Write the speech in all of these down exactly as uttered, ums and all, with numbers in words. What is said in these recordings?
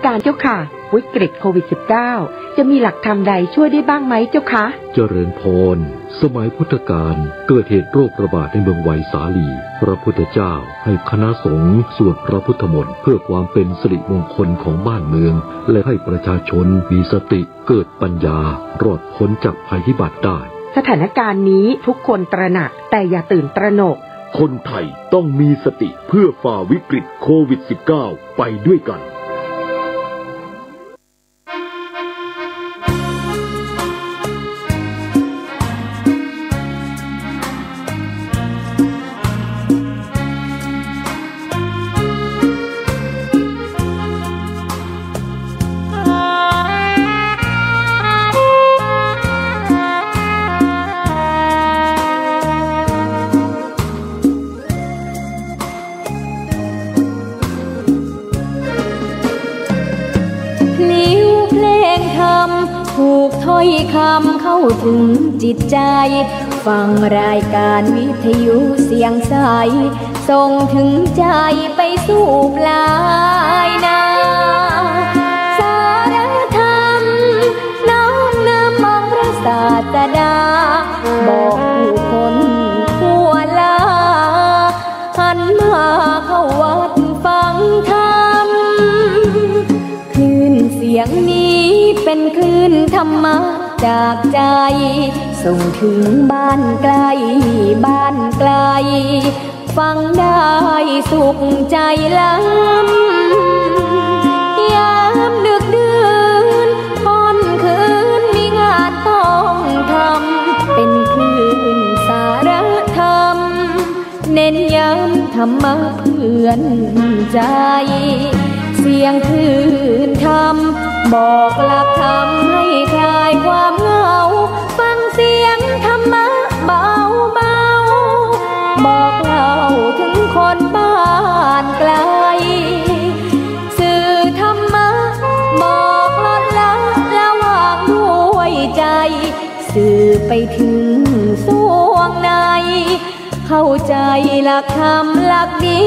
การเจ้าค่ะ วิกฤตโควิดสิบเก้า จะมีหลักธรรมใดช่วยได้บ้างไหมเจ้าคะ เจริญพร สมัยพุทธกาลเกิดเหตุโรคระบาดในเมืองไวสาลี พระพุทธเจ้าให้คณะสงฆ์สวดพระพุทธมนต์เพื่อความเป็นสิริมงคลของบ้านเมือง และให้ประชาชนมีสติ เกิดปัญญา รอดพ้นจากภัยพิบัติได้ สถานการณ์นี้ทุกคนตระหนัก แต่อย่าตื่นตระหนก คนไทยต้องมีสติเพื่อฝ่าวิกฤตโควิดสิบเก้า ไปด้วยกัน พลิ้วเพลงธรรม ผูกถ้อยคำเข้าถึงจิตใจ ฟังรายการวิทยุเสียงใส ส่งถึงใจไปสู่ปลายนา สารธรรมน้อมนำองค์พระศาสดา บอกผู้คนทั่วลา หันมาเข้าวัดฟังธรรม คลื่นเสียงนี้เป็นคลื่นธรรมะจากใจ ส่งถึงบ้านไกลบ้านไกล ฟังได้สุขใจล้ำ ยามดึกดื่นค่ำคืนมีงานต้องทำ เป็นคลื่นสารธรรม เน้นย้ำธรรมะเพื่อนใจ เสียงคลื่นธรรม บอกหลักธรรมให้คลายความเหงา ฟังเสียงธรรมะเบาๆ บอกเล่าถึงคนบ้านไกล สื่อธรรมะบอกลดละละวางด้วยใจ สื่อไปถึงส่วงใน เข้าใจหลักธรรมหลักดี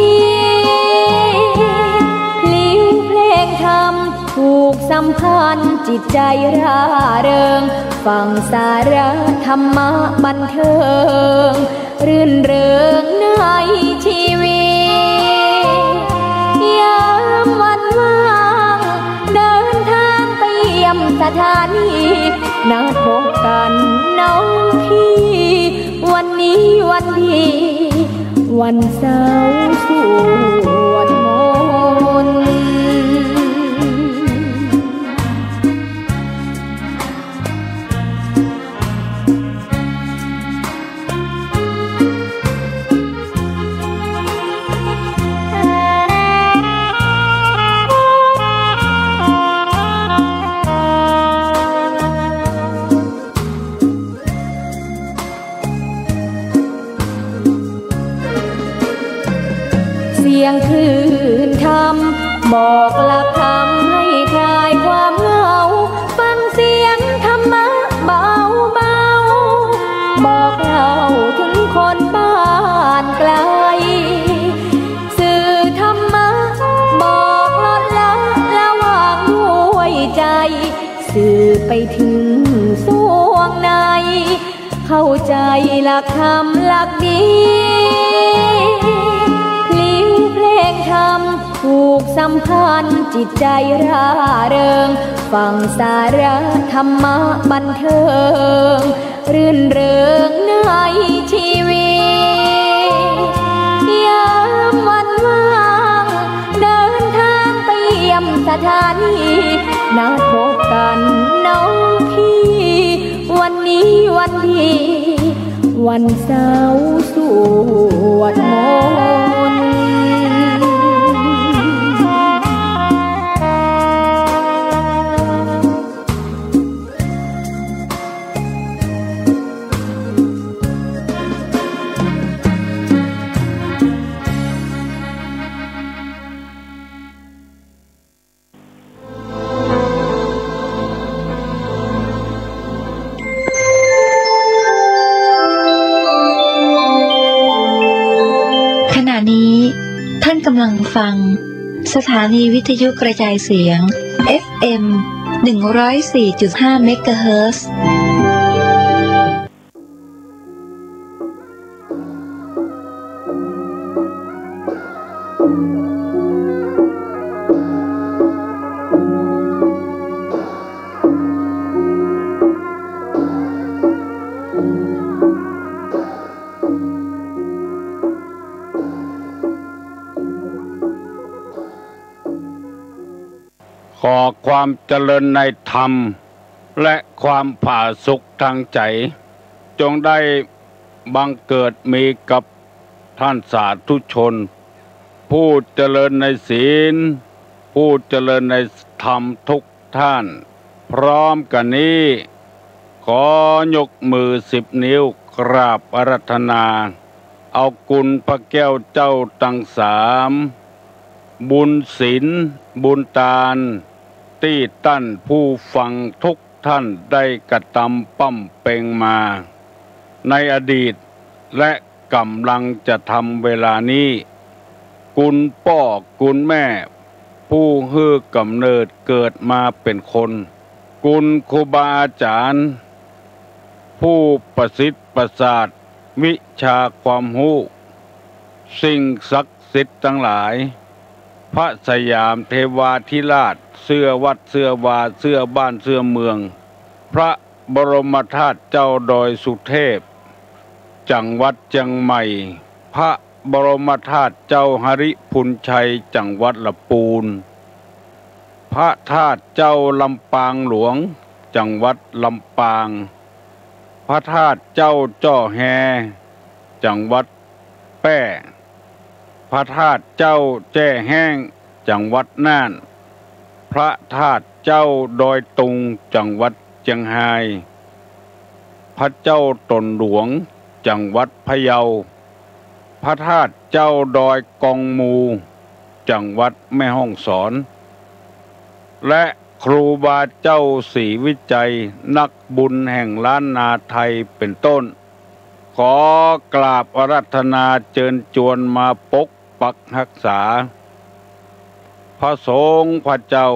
พลิ้วเพลงธรรมผูกสัมพันธ์จิตใจร่าเริง ฟังสาระธรรมะบันเทิง รื่นเริงในชีวิต ยามวันว่าง เดินทางไปเยี่ยมสถานี นัดพบกันน้องพี่ วันนี้วันดี วันเสาร์สวดมนต์ เสียงคลื่นธรรม บอกหลักธรรมให้คลายความเหงา ฟังเสียงธรรมะเบาๆ บอกเล่าถึงคนบ้านไกล สื่อธรรมะบอกลดละละวางด้วยใจ สื่อไปถึงส่วงใน เข้าใจหลักธรรมหลักดี พลิ้วเพลงธรรมผูกสัมพันธ์จิตใจร่าเริง ฟังสาระธรรมะบันเทิง รื่นเริงในชีวิต ยามวันว่าง เดินทางไปเยี่ยมสถานี นัดพบกันน้องพี่ วันนี้วันดี วันเสาร์สวดมนต์ ขณะนี้ท่านกำลังฟัง สถานีวิทยุกระจายเสียง เอฟเอ็ม หนึ่งร้อยสี่จุดห้า เมกะเฮิรตซ์ ขอความเจริญในธรรม และความผาสุกทางใจ๋ จงได้บังเกิดมีกับท่านสาธุชน ผู้เจริญในศีล ผู้เจริญในธรรมทุกท่าน พร้อมกั๋นนี้ ขอยกมือสิบนิ้วกราบอาราธนา เอาคุณพระแก้วเจ้าตังสาม บุญศีล บุญตาน ตี้ต้านผู้ฟังทุกท่านได้กระตำปำเป็งมา ในอดีต และก๋ำลังจะทำเวลานี้ คุณป้อคุณแม่ ผู้หื้อกำเนิดเกิดมาเป๋นคน คุณครูบาอาจ๋ารย์ ผู้ประสิทธิ์ประสาทวิชาความฮู้ สิ่งศักดิ์สิทธิ์ตังหลาย พระสยามเทวาธิราช เสื้อวัดเสื้อวา เสื้อบ้านเสื้อเมือง พระบรมธาตุเจ้าดอยสุเทพ จังหวัดเจียงใหม่ พระบรมธาตุเจ้าหริภุญชัย จังหวัดละปูน พระธาตุเจ้าลำปางหลวง จังหวัดลำปาง พระธาตุเจ้าจ้อแฮ จังหวัดแป้ พระธาตุเจ้าแจ้แฮ้ง จังหวัดน่าน พระธาตุเจ้าดอยตุง จังหวัดเจียงฮาย พระเจ้าตนหลวง จังหวัดพะเยา พระธาตุเจ้าดอยกองมู จังหวัดแม่ฮ่องสอน และครูบาเจ้าศรีวิชัย นักบุญแห่งล้านนาไทยเป๋นต้น ขอกราบอาราธนาเจิญจวนมาปกปักฮักษา พระสงฆ์พระเจ้า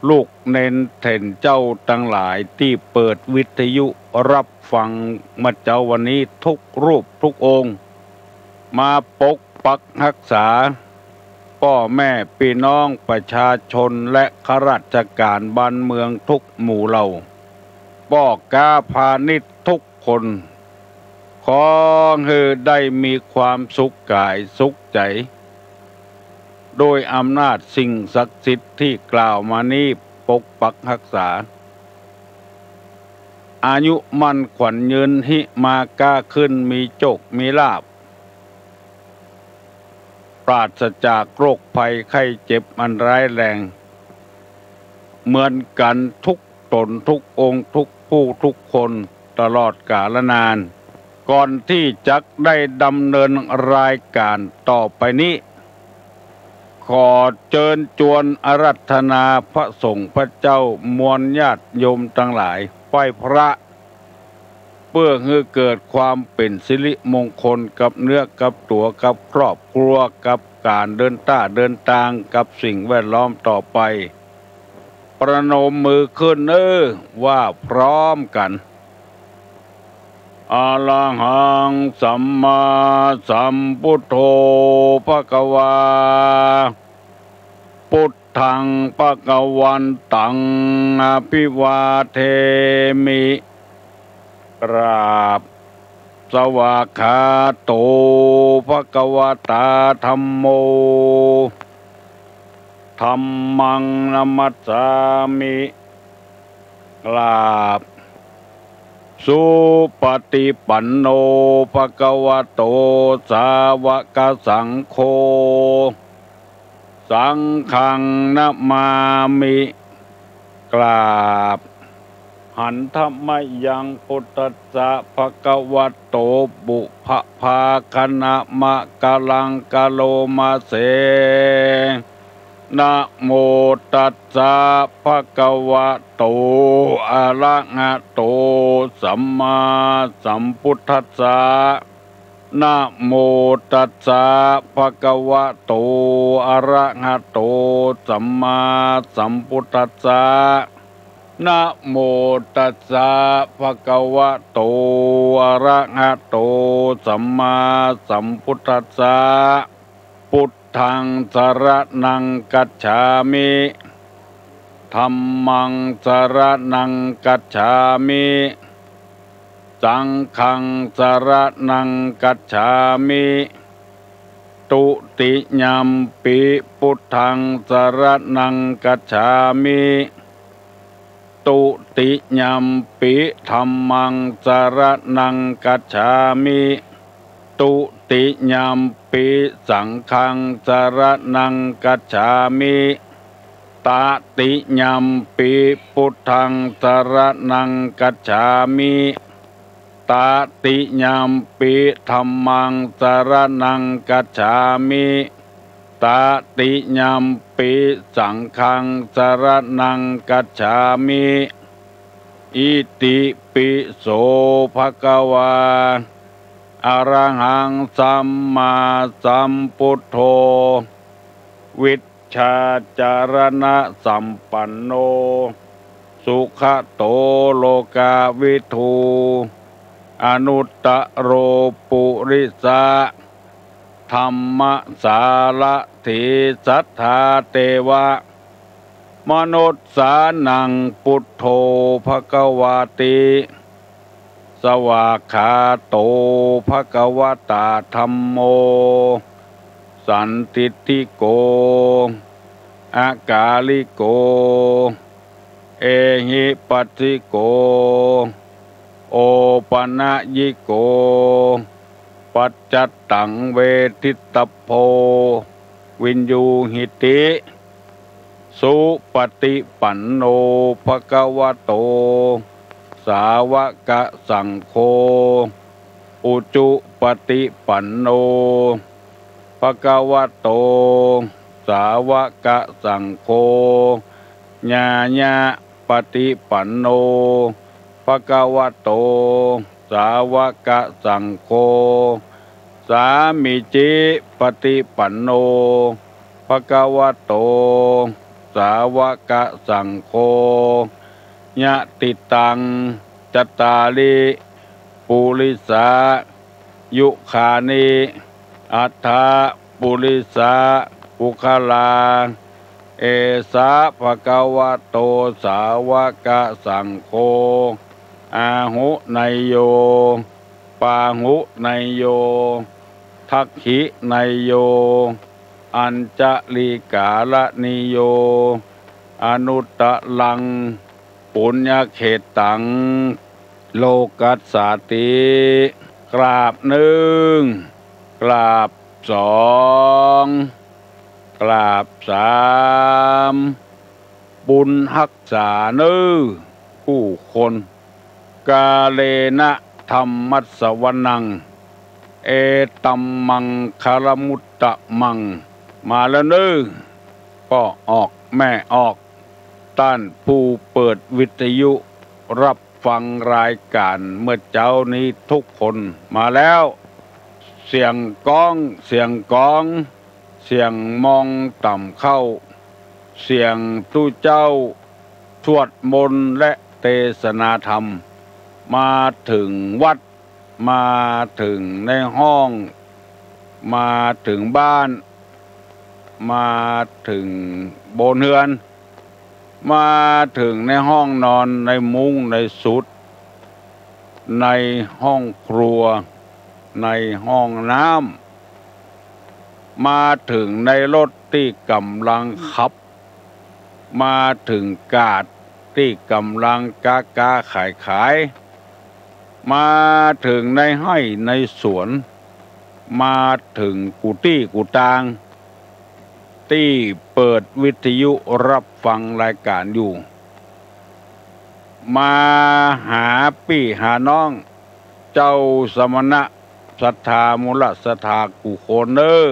ลูกเณรเถรเจ้าตังหลายตี้เปิดวิทยุฮับฟังเมื่อเจ๊าวันนี้ทุกรูปทุกองค์ มาปกปักฮักษา ป้อแม่ปี้น้องประชาชนและข้าราชก๋านบ้านเมืองทุกหมู่เหล่า ป้อก๊าพาณิชย์ทุกคน ขอหื้อได้มีความสุขก๋ายสุขใจ๋ โดยอำนาจสิ่งศักดิ์สิทธิ์ตี้กล่าวมานี้ปกปักฮักษา อายุมั่นขวัญยืน หิมาก๊าขึ้น มีโจคมีลาภ ปราศจากโรคภัยไข้เจ็บอันร้ายแรง เหมือนกั๋นทุกต๋นทุกองค์ทุกผู้ทุกคนตลอดกาลนาน ก่อนตี้จักได้ดำเนินรายก๋านต่อไปนี้ ขอเจิญจวนอาราธนาพระสงฆ์พระเจ้ามวลญาติโยมตังหลายไหว้พระ เปื้อหื้อเกิดความเป๋นสิริมงคลกับเนื้อกับตั๋วกับครอบครัวกับก๋านเดินต้าเดินตางกับสิ่งแวดล้อมต่อไป ประนมมือขึ้นเน้อ ว่าพร้อมกั๋น อะระหังสัมมาสัมพุทโธ ภะคะวา พุทธัง ภะคะวันตัง อะภิวาเทมิ กราบ สวากขาโต ภะคะวะตา ธัมโม ธัมมัง นะมัสสามิ กราบ สุปะติปันโน ภะคะวะโต สาวะกะสังโฆ สังฆัง นะมามิ กราบ หันทะมะยัง พุทธัสสะ ภะคะวะโต ปุพพะภาคะนะมะกะลัง กะโลมาเส นะโมตัสสะ ภะคะวะโต อะระหะโต สัมมาสัมพุทธัสสะ นะโมตัสสะ ภะคะวะโต อะระหะโต สัมมาสัมพุทธัสสะ นะโมตัสสะ ภะคะวะโต อะระหะโต สัมมาสัมพุทธัสสะ พุทธัง สะระณัง คัจฉามิ ธัมมัง สะระณัง คัจฉามิ สังฆัง สะระณัง คัจฉามิ ทุติยัมปิ พุทธัง สะระณัง คัจฉามิ ทุติยัมปิ ธัมมัง สะระณัง คัจฉามิ ทุติยัมปิ สังฆัง สะระณัง คัจฉามิ ตติยัมปิ พุทธัง สะระณัง คัจฉามิ ตติยัมปิ ธัมมัง สะระณัง คัจฉามิ ตติยัมปิ สังฆัง สะระณัง คัจฉามิ อิติปิโส ภะคะวา อะระหัง สัมมาสัมพุทโธ วิชชาจารณสัมปันโน สุขะโต โลกาวิทู อนุตตะโร ปุริสะ ธัมมะสาระถี สัทธา เตวะ มนุสสานัง ปุทโธ ภะคะวาติ สวากขาโต ภะคะวะตา ธัมโม สันทิฏฐิโก อะกาลิโก เอหิปัสสิโก โอปะนะยิโก ปัจจัตตัง เวทิตตะโพ วิญญูหิติ สุปะติปันโน ภะคะวะโต สาวะกะสังโฆ อุจุปะติปันโน ภะคะวะโต สาวะกะสังโฆ ญาญะปะติปันโน ภะคะวะโต สาวะกะสังโฆ สามีจิปะติปันโน ภะคะวะโต สาวะกะสังโฆ ยะติตัง จัตตาริ ปุริสา ยุคานิ อัฏฐะ ปุริสะ ปุคคลา เอสะ ภะคะวะโต สาวะกะสังโฆ อาหุเนยโย ปาหุเนยโย ทักขิเนยโย อัญจลีกาละนิโย อนุตตะรัง ปุญญเขตตัง โลกัสสาติ กราบนึ่ง กราบสอง กราบสาม บุญฮักษาเน้อผู้คน กาเลนะ ธัมมัสสวนัง เอตัมมังคะละมุตตะมัง มาแล้วเน้อ พ่อออกแม่ออก ต้านผู้เปิดวิทยุฮับฟังรายก๋านเมื่อเจ๊านี้ทุกคนมาแล้ว เสียงก๊อง เสียงก๋อง เสียงมองต่ำเข้า เสียงตุ๊เจ้าสวดมนต์และเตสนาธรรม มาเถิงวัด มาเถิงในห้อง มาเถิงบ้าน มาเถิงบนเฮือน มาเถิงในห้องนอน ในมุ้ง ในสุด ในห้องครัว ในห้องน้ำ มาเถิงในรถตี้ก่ำลังขับ มาเถิงก๋าดตี้ก่ำลังก๊าก๊าขายขาย มาเถิงในไฮ่ในสวน มาเถิงกู้ตี้กู้ตาง ตี้เปิดวิทยุฮับฟังรายก๋านอยู่ มาหาปี้หาน้อง เจ้าสมณะศรัทธามูลศรัทธากู้คนเน้อ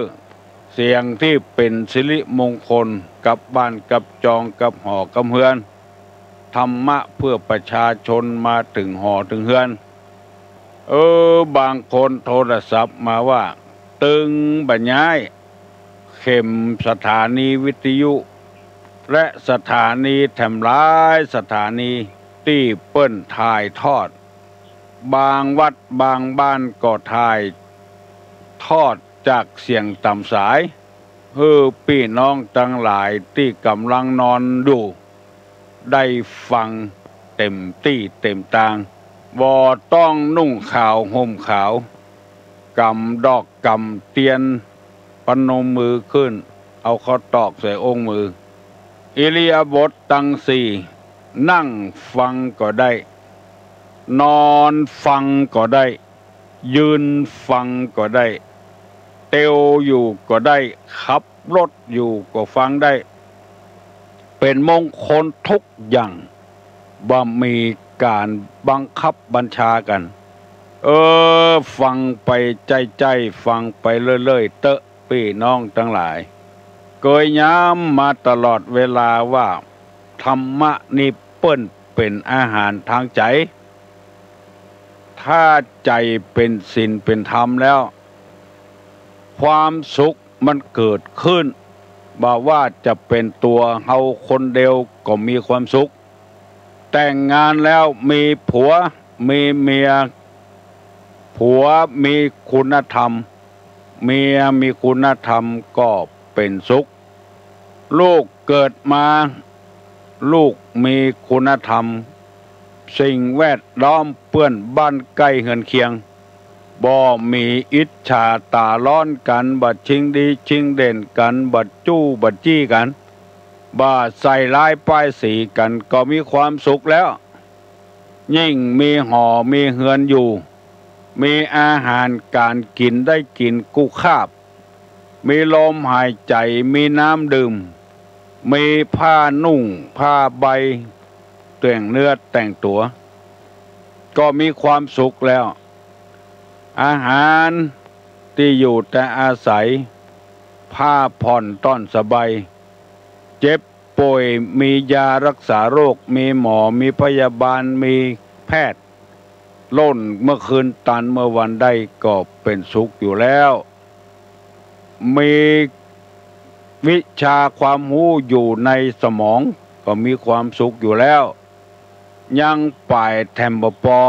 เสียงตี้เป๋นสิริมงคลกับบ้านกับจองกับหอกับเฮือน ธรรมะเพื่อประชาชนมาเถิงหอเถิงเฮือน เออ บางคนโทรศัพท์มาว่า ตึงบ่าย้าย เข็มสถานีวิทยุ และสถานีแถมหลายสถานีตี้เปิ้นถ่ายทอด บางวัดบางบ้านก็ถ่ายทอดจากเสียงต๋ามสาย หื้อปี้น้องตังหลายตี้ก่ำลังนอนอยู่ ได้ฟังเต๋มตี้เต๋มตาง บ่ต้องนุ่งขาวห่มขาว ก๋ำดอกก๋ำเตียน ปนมมือขึ้น เอาเข้าตอกใส่องค์มือ อิริยาบถตังสี่ นั่งฟังก็ได้ นอนฟังก็ได้ ยืนฟังก็ได้ เตียวอยู่ก็ได้ ขับรถอยู่ก็ฟังได้ เป๋นมงคลทุกอย่าง บ่มีก๋านบังคับบัญชากั๋น เออ ฟังไปใจ้ๆ ฟังไปเรื่อยๆ เต๊อะปี้น้องตังหลาย เกยย้ำมาตลอดเวลาว่า ธรรมะนี้เปิ้นเป๋นอาหารตางใจ๋ ถ้าใจ๋เป๋นศีลเป๋นธรรมแล้ว ความสุขมันเกิดขึ้น บ่ว่าจะเป๋นตั๋วเฮาคนเดียวก็มีความสุข แต่งงานแล้วมีผัวมีเมีย ผัวมีคุณธรรม เมียมีคุณธรรมก็เป๋นสุข ลูกเกิดมา ลูกมีคุณธรรม สิ่งแวดล้อมเปื้อนบ้านใก้เฮือนเคียง บ่มีอิจฉาต๋าร้อนกั๋น บ่ชิงดีชิงเด่นกั๋น บ่จู้บ่จี้กั๋น บ่ใส่ร้ายป้ายสีกั๋น ก็มีความสุขแล้ว ยิ่งมีหอมีเฮือนอยู่ มีอาหารก๋านกิ๋นได้กิ๋นกู้คาบ มีลมหายใจ๋ มีน้ำดื่ม มีผ้านุ่งผ้าใบ แต่งเนื้อแต่งตั๋ว ก็มีความสุขแล้ว อาหาร ตี้อยู่แต่อาศัย ผ้าผ่อนต้อนสบาย เจ็บป่วยมียารักษาโรค มีหมอมีพยาบาล มีแพทย์ ล่นเมื่อคืนตันเมื่อวันได้ก็เป๋นสุขอยู่แล้ว มีวิชาความฮู้อยู่ในสมองก็มีความสุขอยู่แล้ว ยังป๋ายแถมบ่ปอ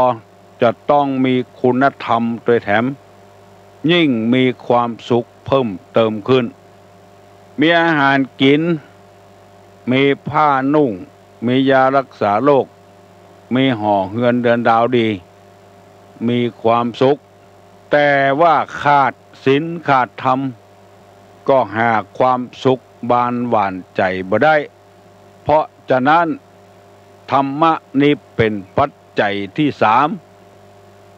จะต้องมีคุณธรรมตวยแถม ยิ่งมีความสุขเพิ่มเติมขึ้น มีอาหารกิ๋น มีผ้านุ่ง มียารักษาโรค มีหอเฮือนเดือนดาวดี มีความสุข แต่ว่าขาดศีลขาดธรรม ก็หาความสุขบานหวานใจ๋บ่ได้ เพราะฉะนั้น ธรรมะนี้เป๋นปัจจัยตี้สาม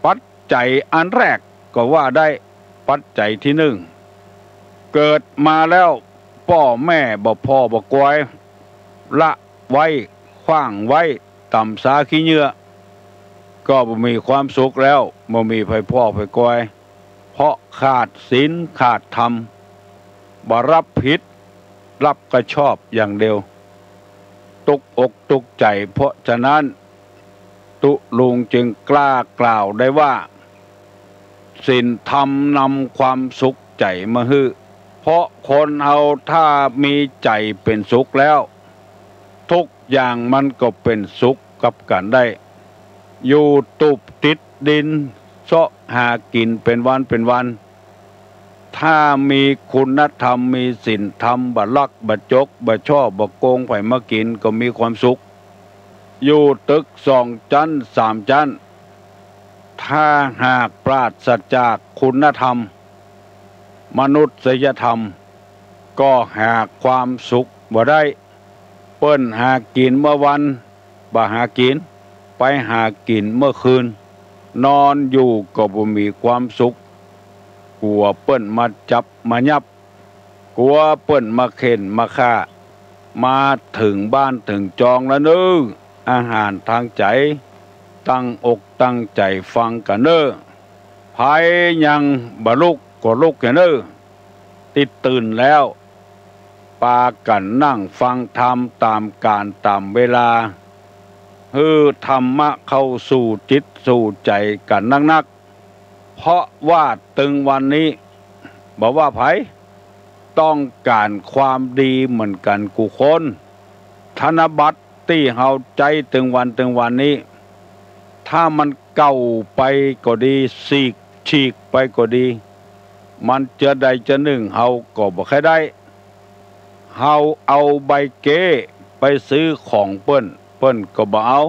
ปัจจัยอันแรกก็ว่าได้ ปัจจัยตี้นึ่ง เกิดมาแล้วป้อแม่บ่ผ่อบ่กวย ละไว้ ขว้างไว้ ต๋ามซาขี้เหยื่อ ก็บ่มีความสุขแล้ว บ่มีใผผ่อใผกวย เพราะขาดศีลขาดธรรม บ่ฮับผิด ฮับกระชอบอย่างเดียว ตุ๊กอกตุ๊กใจ๋ เพราะฉะนั้น ตุ๊ลุงจึงกล้ากล่าวได้ว่า ศีลธรรมนำความสุขใจ๋มาหื้อ เพราะคนเฮาถ้ามีใจ๋เป๋นสุขแล้ว ทุกอย่างมันก็เป๋นสุขกับกั๋นได้ อยู่ตูบติดดิน เซาะหากิ๋นเป๋นวันเป๋นวัน ถ้ามีคุณธรรม มีศีลธรรม บ่ลัก บ่จก บ่ฉ้อ บ่โกงใผมากิ๋น ก็มีความสุข อยู่ตึกสองจั๊นสามจั๊น ถ้าหากปราศจากคุณธรรม มนุษยธรรม ก็หาความสุขบ่ได้ เปิ้นหากิ๋นเมื่อวัน บ่หากิ๋น ไปหากิ๋นเมื่อคืน นอนอยู่ก็บ่มีความสุข กั๋วเปิ้นมาจับมายับ กั๋วเปิ้นมาเข่นมาฆ่า มาเถิงบ้านเถิงจองแล้วเน่อ อาหารตางใจ๋ ตั้งอกตั้งใจ๋ฟังกั๋นเน่อ ใผยังบ่ลุกก็ลุกเหียเน่อ ตี้ตื่นแล้ว ปากั๋นนั่งฟังธรรมต๋ามก๋าลต๋ามเวลา หื้อธรรมะเข้าสู่จิตสู่ใจ๋กั๋นนัก เพราะว่าตึงวันนี้ บ่ว่าใผ ต้องก๋านความดีเหมือนกั๋นกู้คน ธนบัตรตี้เฮาใจ๊ตึงวันตึงวันนี้ ถ้ามันเก่าไปก็ดี ฉีก ฉีกไปก็ดี มันเจือใดเจือนึ่งเฮาก็บ่ใค่ได้ เฮาเอาใบเก๊ไปซื้อของเปิ้น เปิ้นก็บ่เอา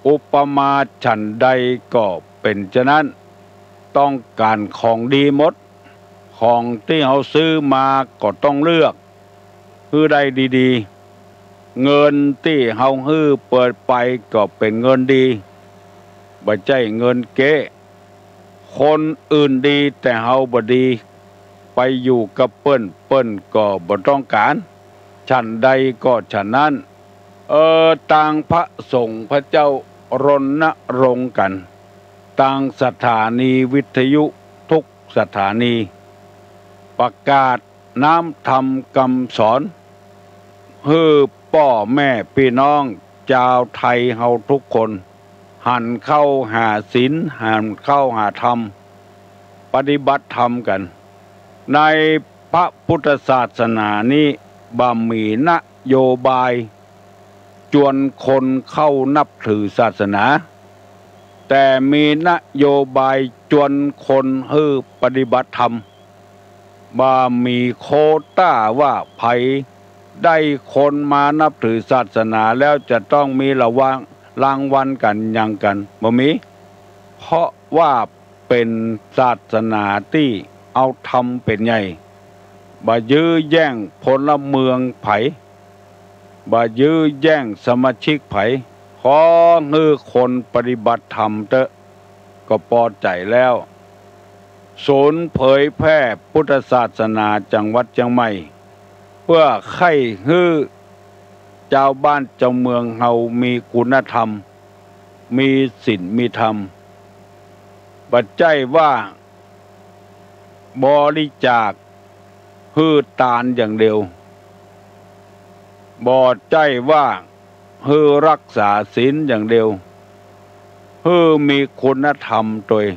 อุปมาฉันใดก็เป๋นจานั้น ต้องก๋านของดีหมด ของตี้เฮาซื้อมาก็ต้องเลือกหื้อได้ดีๆ เงินตี้เฮาหื้อเปิ้นไปก็เป๋นเงินดี บ่ใจ้เงินเก๊ คนอื่นดีแต่เฮาบ่ดี ไปอยู่กับเปิ้น เปิ้นก็บ่ต้องก๋าน ฉันใดก็ฉันนั้น เออ ตางพระสงฆ์พระเจ้ารณรงค์กั๋น ตางสถานีวิทยุกู้สถานี ประกาศน้ำธรรมกำสอน หื้อป้อแม่ปี้น้องจาวไทยเฮากู้คน หันเข้าหาศีล หันเข้าหาธรรม ปฏิบัติธรรมกั๋น ในพระพุทธศาสนานี้บ่มีนโยบายจวนคนเข้านับถือศาสนา แต่มีนโยบายจวนคนหื้อปฏิบัติธรรม บ่มีโควต้าว่าใผได้คนมานับถือศาสนาแล้วจะต้องมีระวัง รางวัลกั๋นหยังกั๋น บ่มี เพราะว่าเป๋นศาสนาตี้เอาธรรมเป๋นใหญ่ บ่ยื้อแย่งพลเมืองใผ บ่ยื้อแย่งสมาชิกใผ ขอหื้อคนปฏิบัติธรรมเต๊อะ ก็ปอใจ๋แล้ว ศูนย์เผยแพร่พุทธศาสนาจังหวัดเจียงใหม่ เปื้อใค่หื้อจาวบ้านจาวเมืองเฮามีคุณธรรม มีศีลมีธรรม บ่ใจ้ว่าบริจาคหื้อตานอย่างเดียว บ่ใจ้ว่าหื้อรักษาศีลอย่างเดียว หื้อมีคุณธรรมตวย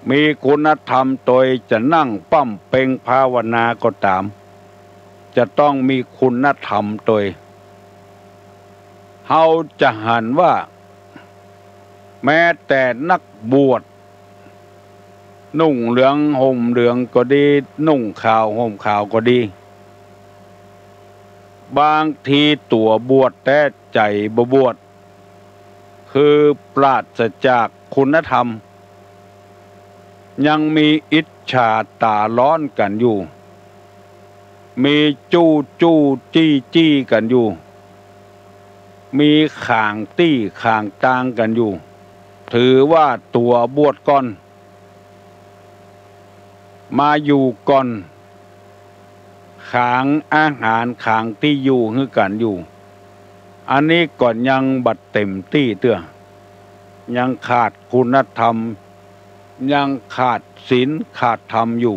มีคุณธรรมตวย จะนั่งป้ำเป็งภาวนาก็ต๋าม จะต้องมีคุณธรรมตวย เฮาจะหันว่า แม้แต่นักบวช นุ่งเหลืองห่มเหลืองก็ดี นุ่งขาวห่มขาวก็ดี บางทีตั๋วบวชแต๊ใจ๋บ่บวช คือปราศจากคุณธรรม ยังมีอิจฉาต๋าร้อนกั๋นอยู่ มีจู้จู้จี้จี้กั๋นอยู่ มีขางตี้ขางตางกั๋นอยู่ ถือว่าตั๋วบวชก่อน มาอยู่ก่อน ขางอาหารขางตี้อยู่หื้อกั๋นอยู่ อันนี้ก็ยังบ่เต๋มตี้เตื้อ ยังขาดคุณธรรม ยังขาดศีลขาดธรรมอยู่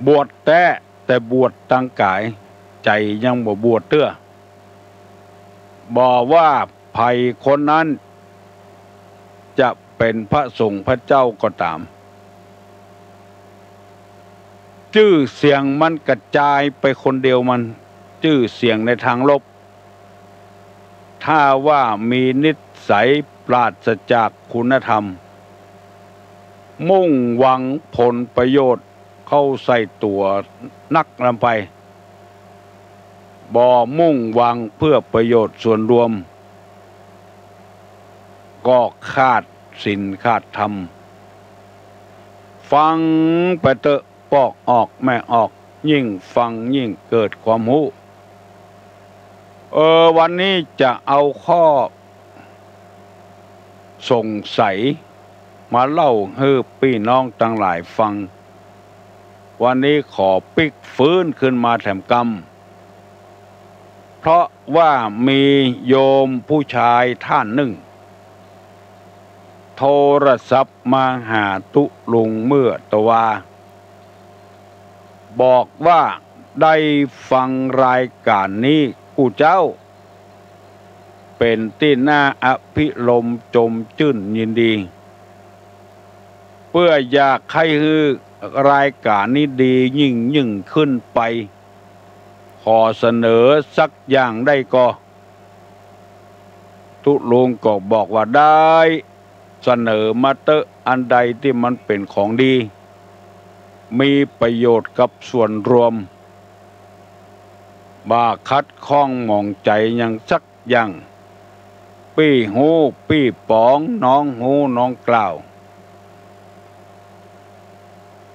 บวชแต๊ แต่บวชตางก๋าย ใจ๋ยังบ่บวชเตื้อ บ่ว่าใผคนนั้นจะเป๋นพระสงฆ์พระเจ้าก็ต๋าม จื้อเสียงมันกระจายไปคนเดียวมัน จื้อเสียงในตางลบ ถ้าว่ามีนิสัยปราศจากคุณธรรม มุ่งหวังผลประโยชน์เข้าใส่ตั๋วนักล้ำไป บ่มุ่งหวังเพื่อประโยชน์ส่วนรวม ก็ขาดศีลขาดธรรม ฟังไปเต๊อะ ปอกออกแมะออก ยิ่งฟังยิ่งเกิดความฮู้ เออ วันนี้จะเอาข้อสงสัยมาเล่าหื้อปี้น้องตังหลายฟัง วันนี้ขอปิ๊กฟื้นขึ้นมาแถมกำ เพราะว่ามีโยมผู้ชายท่านนึ่ง โทรศัพท์มาหาตุ๊ลุงเมื่อตะวา บอกว่าได้ฟังรายก๋านนี้กู้เจ้า เป๋นตี้น่าอภิรมย์จมจื้นยินดี เปื้ออยากใค่หื้อรายก๋านนี้ดียิ่งยิ่งขึ้นไป ขอเสนอสักอย่างได้ก่อ ตุ๊ลุงก็บอกว่าได้ เสนอมาเต๊อะ อันใดตี้มันเป๋นของดี มีประโยชน์กับส่วนรวม บ่ขัดข้องหมองใจ๋หยังสักอย่าง ปี้ฮู้ปี้ป๋อง น้องฮู้น้องกล่าว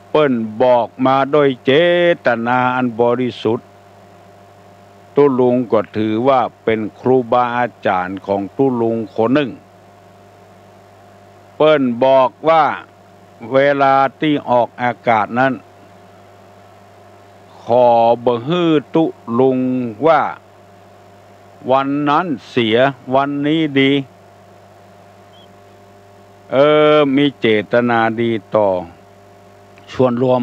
เปิ้นบอกมาด้วยเจตนาอันบริสุทธิ์ ตุ๊ลุงก็ถือว่าเป๋นครูบาอาจ๋ารย์ของตุ๊ลุงคนนึ่ง เปิ้นบอกว่าเวลาตี้ออกอากาศนั้น ขอบ่หื้อตุ๊ลุงว่าวันนั้นเสียวันนี้ดี เออ มีเจตนาดีต่อส่วนรวม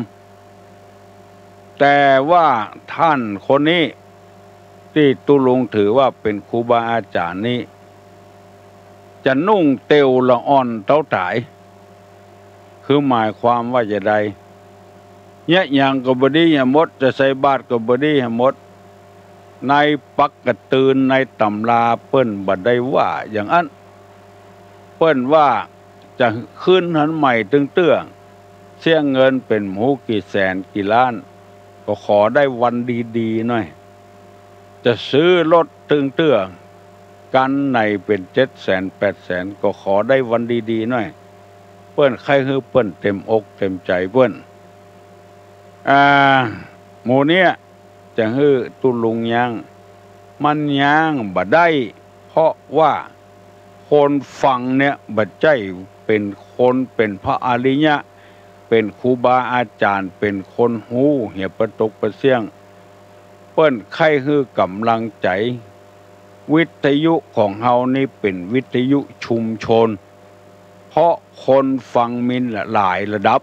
แต่ว่าท่านคนนี้ตี้ตุ๊ลุงถือว่าเป๋นครูบาอาจ๋ารย์นี้ จะนุ่งเตียวละอ่อนเต้าต๋าย คือหมายความว่าจะใด เยียะหยังก็บ่ดีเหียหมด จะใส่บาตรก็บ่ดีเหียหมด ในปกติในต๋ำราเปิ้นบ่ได้ว่าอย่างอั้น เปิ้นว่าจะคืนหันใหม่ตึงเตื้อ เสียเงินเป๋นบ่ฮู้กี่แสนกี่ล้าน ก็ขอได้วันดีๆ หน้อย จะซื้อรถตึงเตื้อ กั๋นไหนเป๋นเจ็ดแสนแปดแสน ก็ขอได้วันดีๆ หน้อย เปิ้นใค่หื้อเปิ้นเต๋มอกเต๋มใจ๋เปิ้น อ่า หมู่เนี้ยจะหื้อตุ๊ลุงยั้ง มันยั้งบ่ได้ เพราะว่าคนฟังเนี่ยบ่ใจ้เป๋นคนเป๋นพระอริยะ เป๋นครูบาอาจ๋ารย์ เป๋นคนฮู้เหียปะตกปะเสี้ยง เปิ้นใค่หื้อก๋ำลังใจ๋ วิทยุของเฮานี้เป๋นวิทยุชุมชน เพราะคนฟังมีหลายระดับ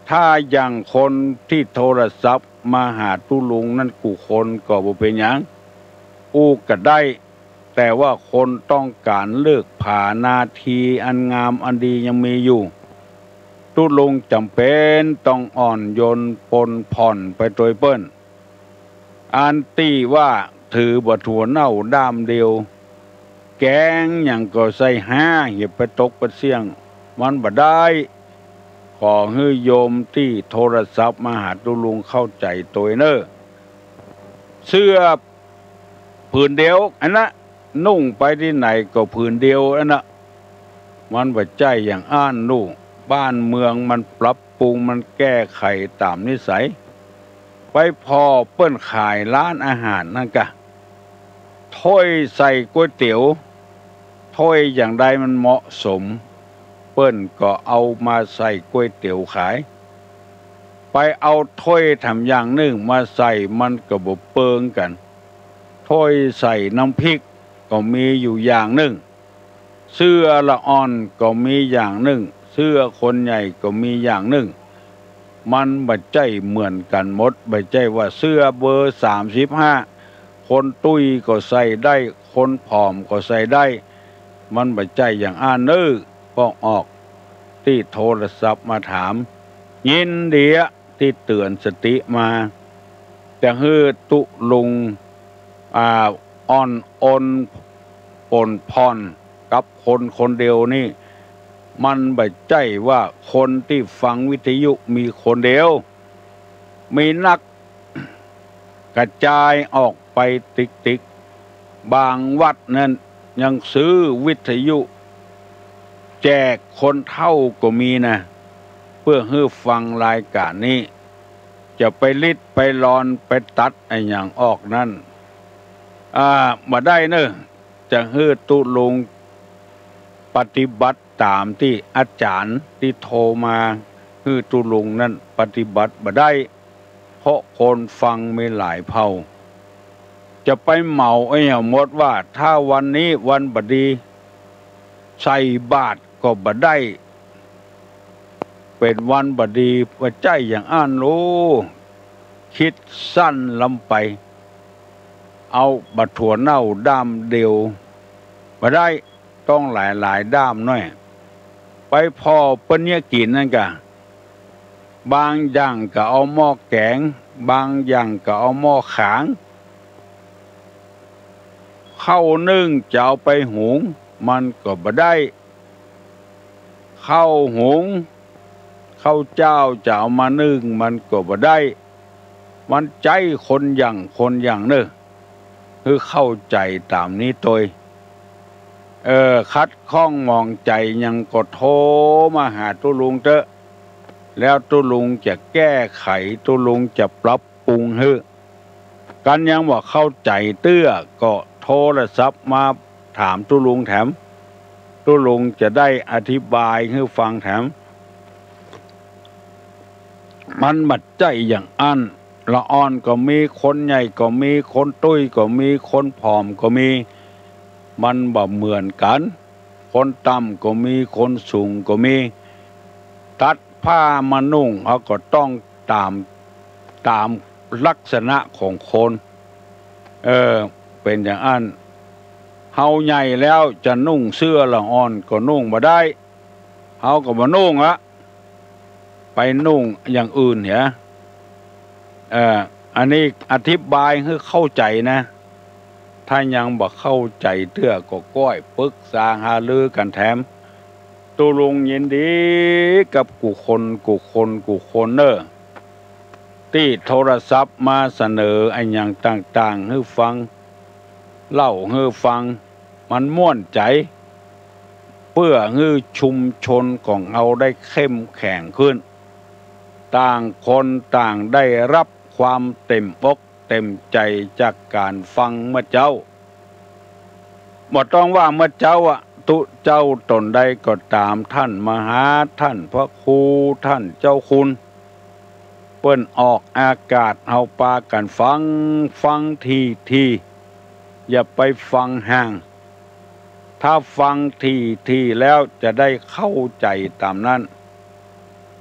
ถ้าอย่างคนตี้โทรศัพท์มาหาตุ๊ลุงนั้นกู้คนก็บ่เป๋นหยัง อู้ก็ได้ แต่ว่าคนต้องก๋านเลือกผานาทีอันงามอันดียังมีอยู่ ตุ๊ลุงจ๋ำเป๋นต้องอ่อนโยนปนผ่อนไปตวยเปิ้น อันตี้ว่าถือบ่าถั่วเน่าด้ามเดียว แกงหยังก็ใส่ห้า เหียปะตกปะเสี้ยง มันบ่ได้ ขอหื้อโยมตี้โทรศัพท์มาหาตุ๊ลุงเข้าใจ๋ตวยเน่อ เสื้อผืนเดียวอันนะ นุ่งไปตี้ไหนก็ผืนเดียวอันนะ มันบ่ใจ้อย่างอั้นลูก บ้านเมืองมันปรับปรุง มันแก้ไขต๋ามนิสัย ไปผ่อเปิ้นขายร้านอาหารนั่นกะ ถ้วยใส่ก๋วยเตี๋ยว ถ้วยอย่างใดมันเหมาะสม เปิ้นก็เอามาใส่ก๋วยเตี๋ยวขาย ไปเอาถ้วยแถมอย่างนึ่งมาใส่ มันก็บ่เปิงกั๋น ถ้วยใส่น้ำพริกก็มีอยู่อย่างนึ่ง เสื้อละอ่อนก็มีอย่างนึ่ง เสื้อคนใหญ่ก็มีอย่างนึ่ง มันบ่ใจ้เหมือนกั๋นหมด บ่ใจ้ว่าเสื้อเบอร์สามสิบห้า คนตุ้ยก็ใส่ได้ คนผอมก็ใส่ได้ มันบ่ใจ้อย่างอั้นเน่อ ป้อออก ตี้โทรศัพท์มาถาม ยินดีอะ ตี้เตื๋อนสติมา จะหื้อตุ๊ลุง อ่า อ่อนโอนปนผ่อนกับคนคนเดียวนี่ มันบ่ใจ้ว่าคนตี้ฟังวิทยุมีคนเดียว มีนักกระจายออกไปติ๊กๆ บางวัดนั้นยังซื้อวิทยุแจกคนเฒ่าก็มีนะ เปื้อหื้อฟังรายก๋านนี้ จะไปริดไปรอนไปตัดอะหยังออกนั้น อ่า บ่ได้เน่อ จะหื้อตุ๊ลุงปฏิบัติต๋ามตี้อาจ๋ารย์ตี้โทรมาหื้อตุ๊ลุงนั้นปฏิบัติบ่ได้ เพราะคนฟังมีหลายเผ่า จะไปเหมาอะหยังหมดว่าถ้าวันนี้วันบ่ดี ใส่บาตรก็บ่ได้ เป๋นวันบ่ดี บ่ใจ้อย่างอั้นลูก กึ๊ดสั้นล้ำไป เอาบ่าถั่วเน่าด้ามเดียว บ่ได้ ต้องหลายๆ ด้ามหน้อย ไปผ่อเปิ้นเยียะกิ๋นนั้นก่ะ บางอย่างก็เอาหม้อแก๋ง บางอย่างก็เอาหม้อขาง ข้าวนึ่งจะเอาไปหุง มันก็บ่ได้ ข้าวหุง ข้าวเจ้าจะเอามานึ่ง มันก็บ่ได้ มันใจ๊คนหยังคนหยังเน่อ หื้อเข้าใจ๋ต๋ามนี้ตวย เออ ขัดข้องหมองใจ๋หยังก็โทรมาหาตุ๊ลุงเต๊อะ แล้วตุ๊ลุงจะแก้ไข ตุ๊ลุงจะปรับปรุงหื้อ กันยังบ่เข้าใจ๋เตื้อก็โทรศัพท์มาถามตุ๊ลุงแถม ตุ๊ลุงจะได้อธิบายหื้อฟังแถม มันบ่ใจ้อย่างอั้น ละอ่อนก็มี คนใหญ่ก็มี คนตุ้ยก็มี คนผอมก็มี มันบ่เหมือนกั๋น คนต่ำก็มี คนสูงก็มี ตัดผ้ามานุ่ง เขาก็ต้องต๋าม ต๋ามลักษณะของคน เออ เป๋นอย่างอั้น เฮาใหญ่แล้วจะนุ่งเสื้อ ละอ่อนก็นุ่งบ่ได้ เฮาก็บ่นุ่งอะ ไปนุ่งอย่างอื่นเหีย เอ่อ อันนี้อธิบายหื้อเข้าใจ๋นะ ถ้ายังบ่เข้าใจ๋เตื้อก็ก้อยปรึกษาหารือกั๋นแถม ตุ๊ลุงยินดีกับกู้คน กู้คน กู้คนเน่อ ตี้โทรศัพท์มาเสนออะหยังต่างๆ หื้อฟัง เล่าหื้อฟัง มันม่วนใจ๋ เปื้อหื้อชุมชนของเฮาได้เข้มแข็งขึ้น ต่างคนต่างได้รับความเต็มอกเต็มใจ๋จากก๋านฟังเมื่อเจ๊า บ่ต้องว่าเมื่อเจ๊าอะ ตุ๊เจ๊าต๋นใดก็ต๋าม ต้านมหา ต้านพระครู ต้านเจ้าคุณ เปิ้นออกอากาศ เฮาปากั๋นฟัง ฟังถี่ๆ อย่าไปฟังห่าง ถ้าฟังถี่ๆ แล้วจะได้เข้าใจ๋ต๋ามนั้น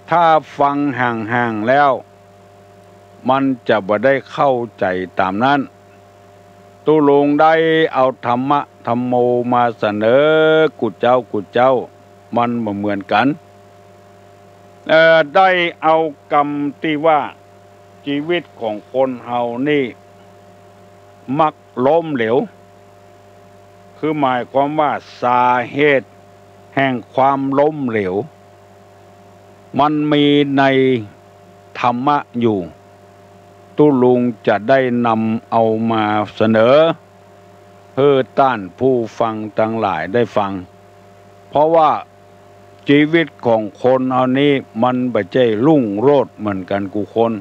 ถ้าฟังห่างๆ แล้ว มันจะบ่ได้เข้าใจ๋ต๋ามนั้น ตุ๊ลุงได้เอาธรรมะธัมโมมาเสนอกู้เจ๊ากู้เจ๊า มันบ่เหมือนกั๋น เอ่อ ได้เอากำตี้ว่า จีวิตของคนเฮานี่มักล้มเหลว คือหมายความว่าสาเหตุแห่งความล้มเหลว มันมีในธรรมะอยู่ ตุ๊ลุงจะได้นำเอามาเสนอ หื้อต้านผู้ฟังตังหลายได้ฟัง เพราะว่า จีวิตของคนเฮานี้มันบ่ใจ้รุ่งโรจน์เหมือนกั๋นกู้คน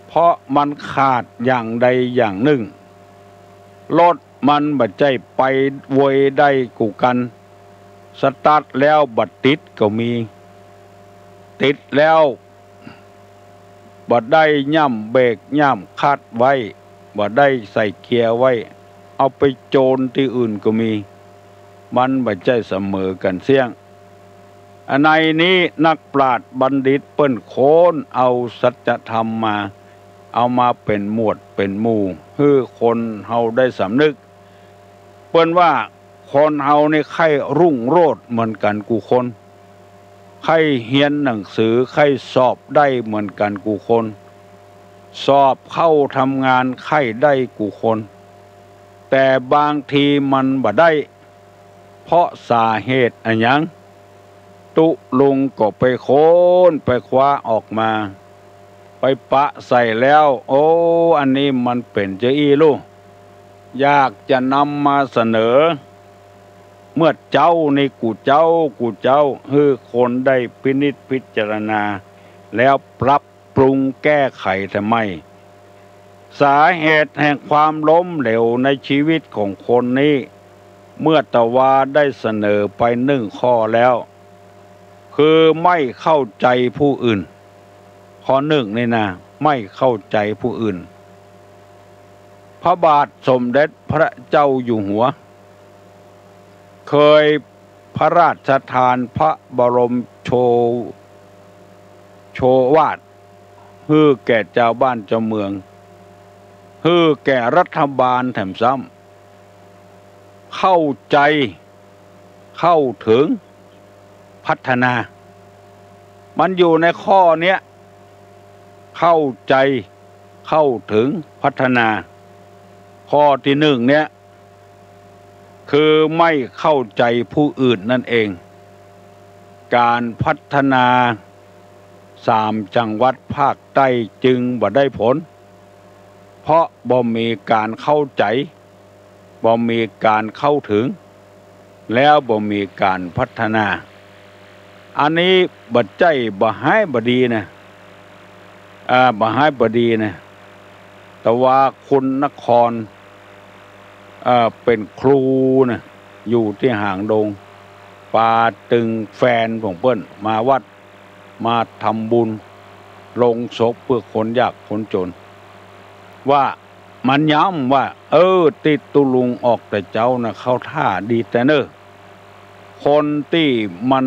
เพราะมันขาดอย่างใดอย่างนึ่ง รถมันบ่ใจ้ไปไวได้กู้กั๋น สตาร์ทแล้วบ่ติดก็มี ติดแล้ว บ่ได้ย่ำเบรกย่ำคลัตช์ไว้ บ่ได้ใส่เกียร์ไว้ เอาไปโจนตี้อื่นก็มี มันบ่ใจ้เสมอกั๋นเสี้ยง อันในนี้นักปราชญ์บัณฑิตเปิ้นค้นเอาสัจธรรมมา เอามาเป๋นหมวดเป๋นหมู่ หื้อคนเฮาได้สำนึก เปิ้นว่า คนเฮานี่ใค่รุ่งโรจน์เหมือนกั๋นกู้คน ใค่เฮียนหนังสือ ใค่สอบได้เหมือนกั๋นกู้คน สอบเข้าทำงานใค่ได้กู้คน แต่บางทีมันบ่ได้ เพราะสาเหตุอะหยัง ตุ๊ลุงก็ไปค้นไปคว้าออกมา ไปปะใส่แล้ว โอ้ อันนี้มันเป๋นจะอี้ลู่ อยากจะนำมาเสนอ เมื่อเจ๊านี่กู้เจ๊า กู้เจ๊า หื้อคนได้พินิจพิจารณา แล้วปรับปรุงแก้ไขทำไม สาเหตุแห่งความล้มเหลวในชีวิตของคนนี้ เมื่อตะวาได้เสนอไปนึ่งข้อแล้ว คือไม่เข้าใจ๋ผู้อื่น ข้อนึ่งนี่นะ ไม่เข้าใจ๋ผู้อื่น พระบาทสมเด็จพระเจ้าอยู่หัว เคยพระราชทานพระบรมโช โชวาท หื้อแก่จาวบ้านจาวเมือง หื้อแก่รัฐบาลแถมซ้ำ เข้าใจ๋ เข้าเถิง พัฒนา มันอยู่ในข้อเนี้ย เข้าใจ๋ เข้าเถิง พัฒนา ข้อตี้นึ่งเนี้ย คือไม่เข้าใจ๋ผู้อื่นนั่นเอง ก๋านพัฒนาสามจังหวัดภาคใต้จึงบ่ได้ผล เพราะบ่มีก๋านเข้าใจ๋ บ่มีก๋านเข้าเถิง แล้วบ่มีก๋านพัฒนา อันนี้บ่ใจ้บ่ฮ้ายบ่ดีนะ อ่า บ่ฮ้ายบ่ดีนะ แต่ว่าคุณนคร เอ่อ เป๋นครูนะ อยู่ตี้หางดง ปาตึงแฟนของเปิ้นมาวัด มาทำบุญลงศพเปื้อคนยากคนจ๋น ว่ามันย้ำว่า เออ ตี้ตุ๊ลุงออกแต่เจ๊านะ เข้าท่าดีแต๊เน่อ คนตี้มัน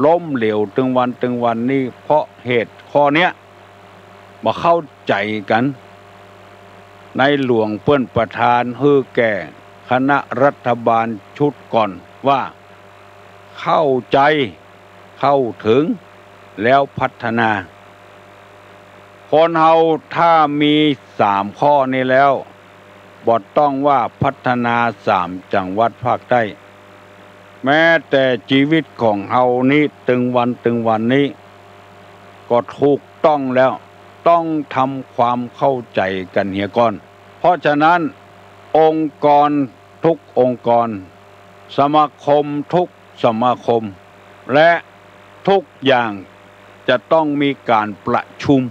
ล้มเหลวตึงวันตึงวันนี้ เพราะเหตุข้อเนี้ย บ่เข้าใจ๋กั๋น ในหลวงเปิ้นประทานหื้อแก่คณะรัฐบาลชุดก่อนว่า เข้าใจ๋ เข้าเถิง แล้วพัฒนา คนเฮาถ้ามีสามข้อนี้แล้ว บ่ต้องว่าพัฒนาสามจังหวัดภาคใต้ แม้แต่จีวิตของเฮานี้ตึงวันตึงวันนี้ ก็ถูกต้องแล้ว ต้องทำความเข้าใจ๋กั๋นเหียก่อน เพราะฉะนั้นองค์กรทุกองค์กร สมาคมทุกสมาคม และทุกอย่างจะต้องมีก๋านประชุม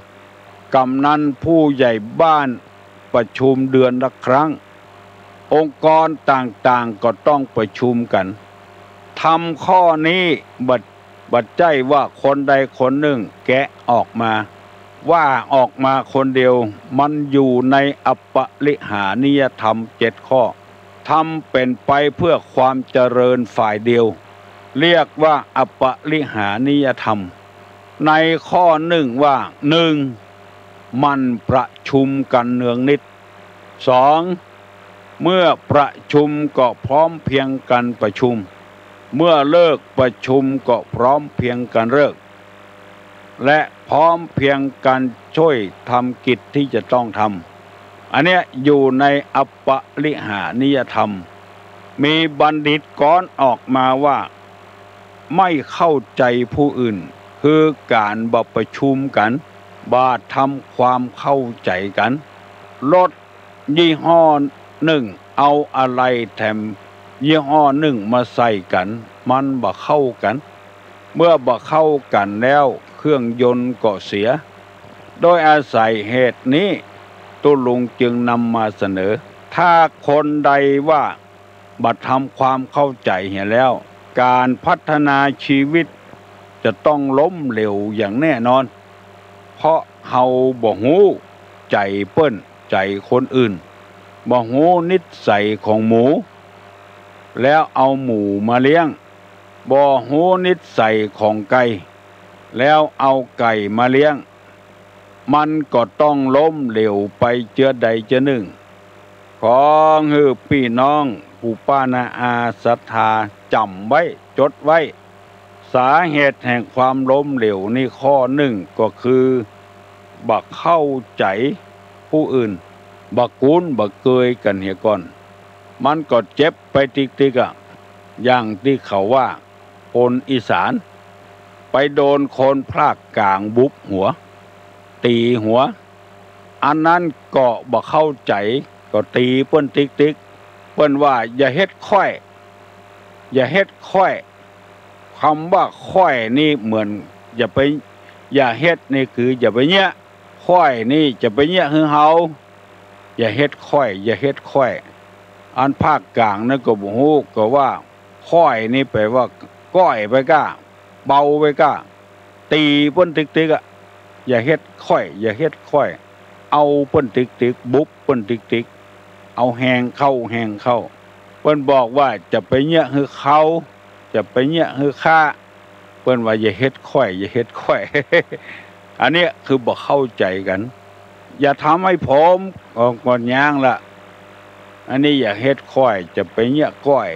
กำนันผู้ใหญ่บ้านประชุมเดือนละครั้ง องค์กรต่างๆ ก็ต้องประชุมกั๋น ทำข้อนี้บ่ บ่ใจ้ว่าคนใดคนนึ่งแกะออกมา ว่าออกมาคนเดียว มันอยู่ในอปริหานิยธรรมเจ็ดข้อ ทำเป๋นไปเพื่อความเจริญฝ่ายเดียว เรียกว่าอปริหานิยธรรม ในข้อนึ่งว่า นึ่ง หมั่นประชุมกั๋นเนืองนิด สอง เมื่อประชุมก็พร้อมเพรียงกั๋นประชุม เมื่อเลิกประชุมก็พร้อมเพรียงกั๋นเลิก และพร้อมเพรียงกั๋นช่วยทำกิจตี้จะต้องทำ อันเนี้ยอยู่ในอปริหานิยธรรม มีบัณฑิตก๊อนออกมาว่า ไม่เข้าใจ๋ผู้อื่น คือก๋านบ่ประชุมกั๋น บ่ทำความเข้าใจ๋กั๋น รถยี่ห้อนึ่งเอาอะไหล่แถมยี่ห้อนึ่งมาใส่กั๋น มันบ่เข้ากั๋น เมื่อบ่เข้ากั๋นแล้วเครื่องยนต์ก็เสีย โดยอาศัยเหตุนี้ ตุ๊ลุงจึงนำมาเสนอ ถ้าคนใดว่า บ่ทำความเข้าใจ๋เหียแล้ว ก๋านพัฒนาจีวิตจะต้องล้มเหลวอย่างแน่นอน เพราะเฮาบ่ฮู้ใจ๋เปิ้นใจ๋คนอื่น บ่ฮู้นิสัยของหมู แล้วเอาหมูมาเลี้ยง บ่ฮู้นิสัยของไก่ แล้วเอาไก่มาเลี้ยง มันก็ต้องล้มเหลวไปเจื้อใดเจื้อนึ่ง ขอหื้อปี้น้องปู่ป้าน้าอาศรัทธาจ๋ำไว้ จดไว้ สาเหตุแห่งความล้มเหลวนี้ข้อนึ่งก็คือ บ่เข้าใจ๋ผู้อื่น บ่คุ้นบ่เกยกั๋นเหียก่อน มันก็เจ็บไปติ๊กๆ อะ อย่างตี้เขาว่า คนอีสาน ไปโดนคนภาคก๋างบุบหัว ตี๋หัว อันนั้นก็บ่เข้าใจ๋ ก็ตี๋เปิ้นติ๊กๆ เปิ้นว่า อย่าเฮ็ดข้อย อย่าเฮ็ดข้อย กำว่าข้อยนี่เหมือน อย่าไป อย่าเฮ็ดนี่คืออย่าไปเยียะ ข้อยนี่จะไปเยียะหื้อเฮา อย่าเฮ็ดข้อย อย่าเฮ็ดข้อย อันภาคก๋างนั้นก็บ่ฮู้ ก็ว่าข้อยนี่แปลว่าก้อยไปก้า เบาไปก้า ตี๋เปิ้นติ๊กๆ อะ อย่าเฮ็ดข้อย อย่าเฮ็ดข้อย เอาเปิ้นติ๊กๆ บุบเปิ้นติ๊กๆ เอาแฮงเข้า แฮงเข้า เปิ้นบอกว่าจะไปเยียะหื้อเขา จะไปเยียะหื้อข้า เปิ้นว่าอย่าเฮ็ดข้อย อย่าเฮ็ดข้อย อันเนี้ยคือบ่เข้าใจ๋กั๋น อย่าทำให้ผม ก็ ก็ย้างละ อันนี้อยากเฮ็ดค่อย จะไปเยียะก้อย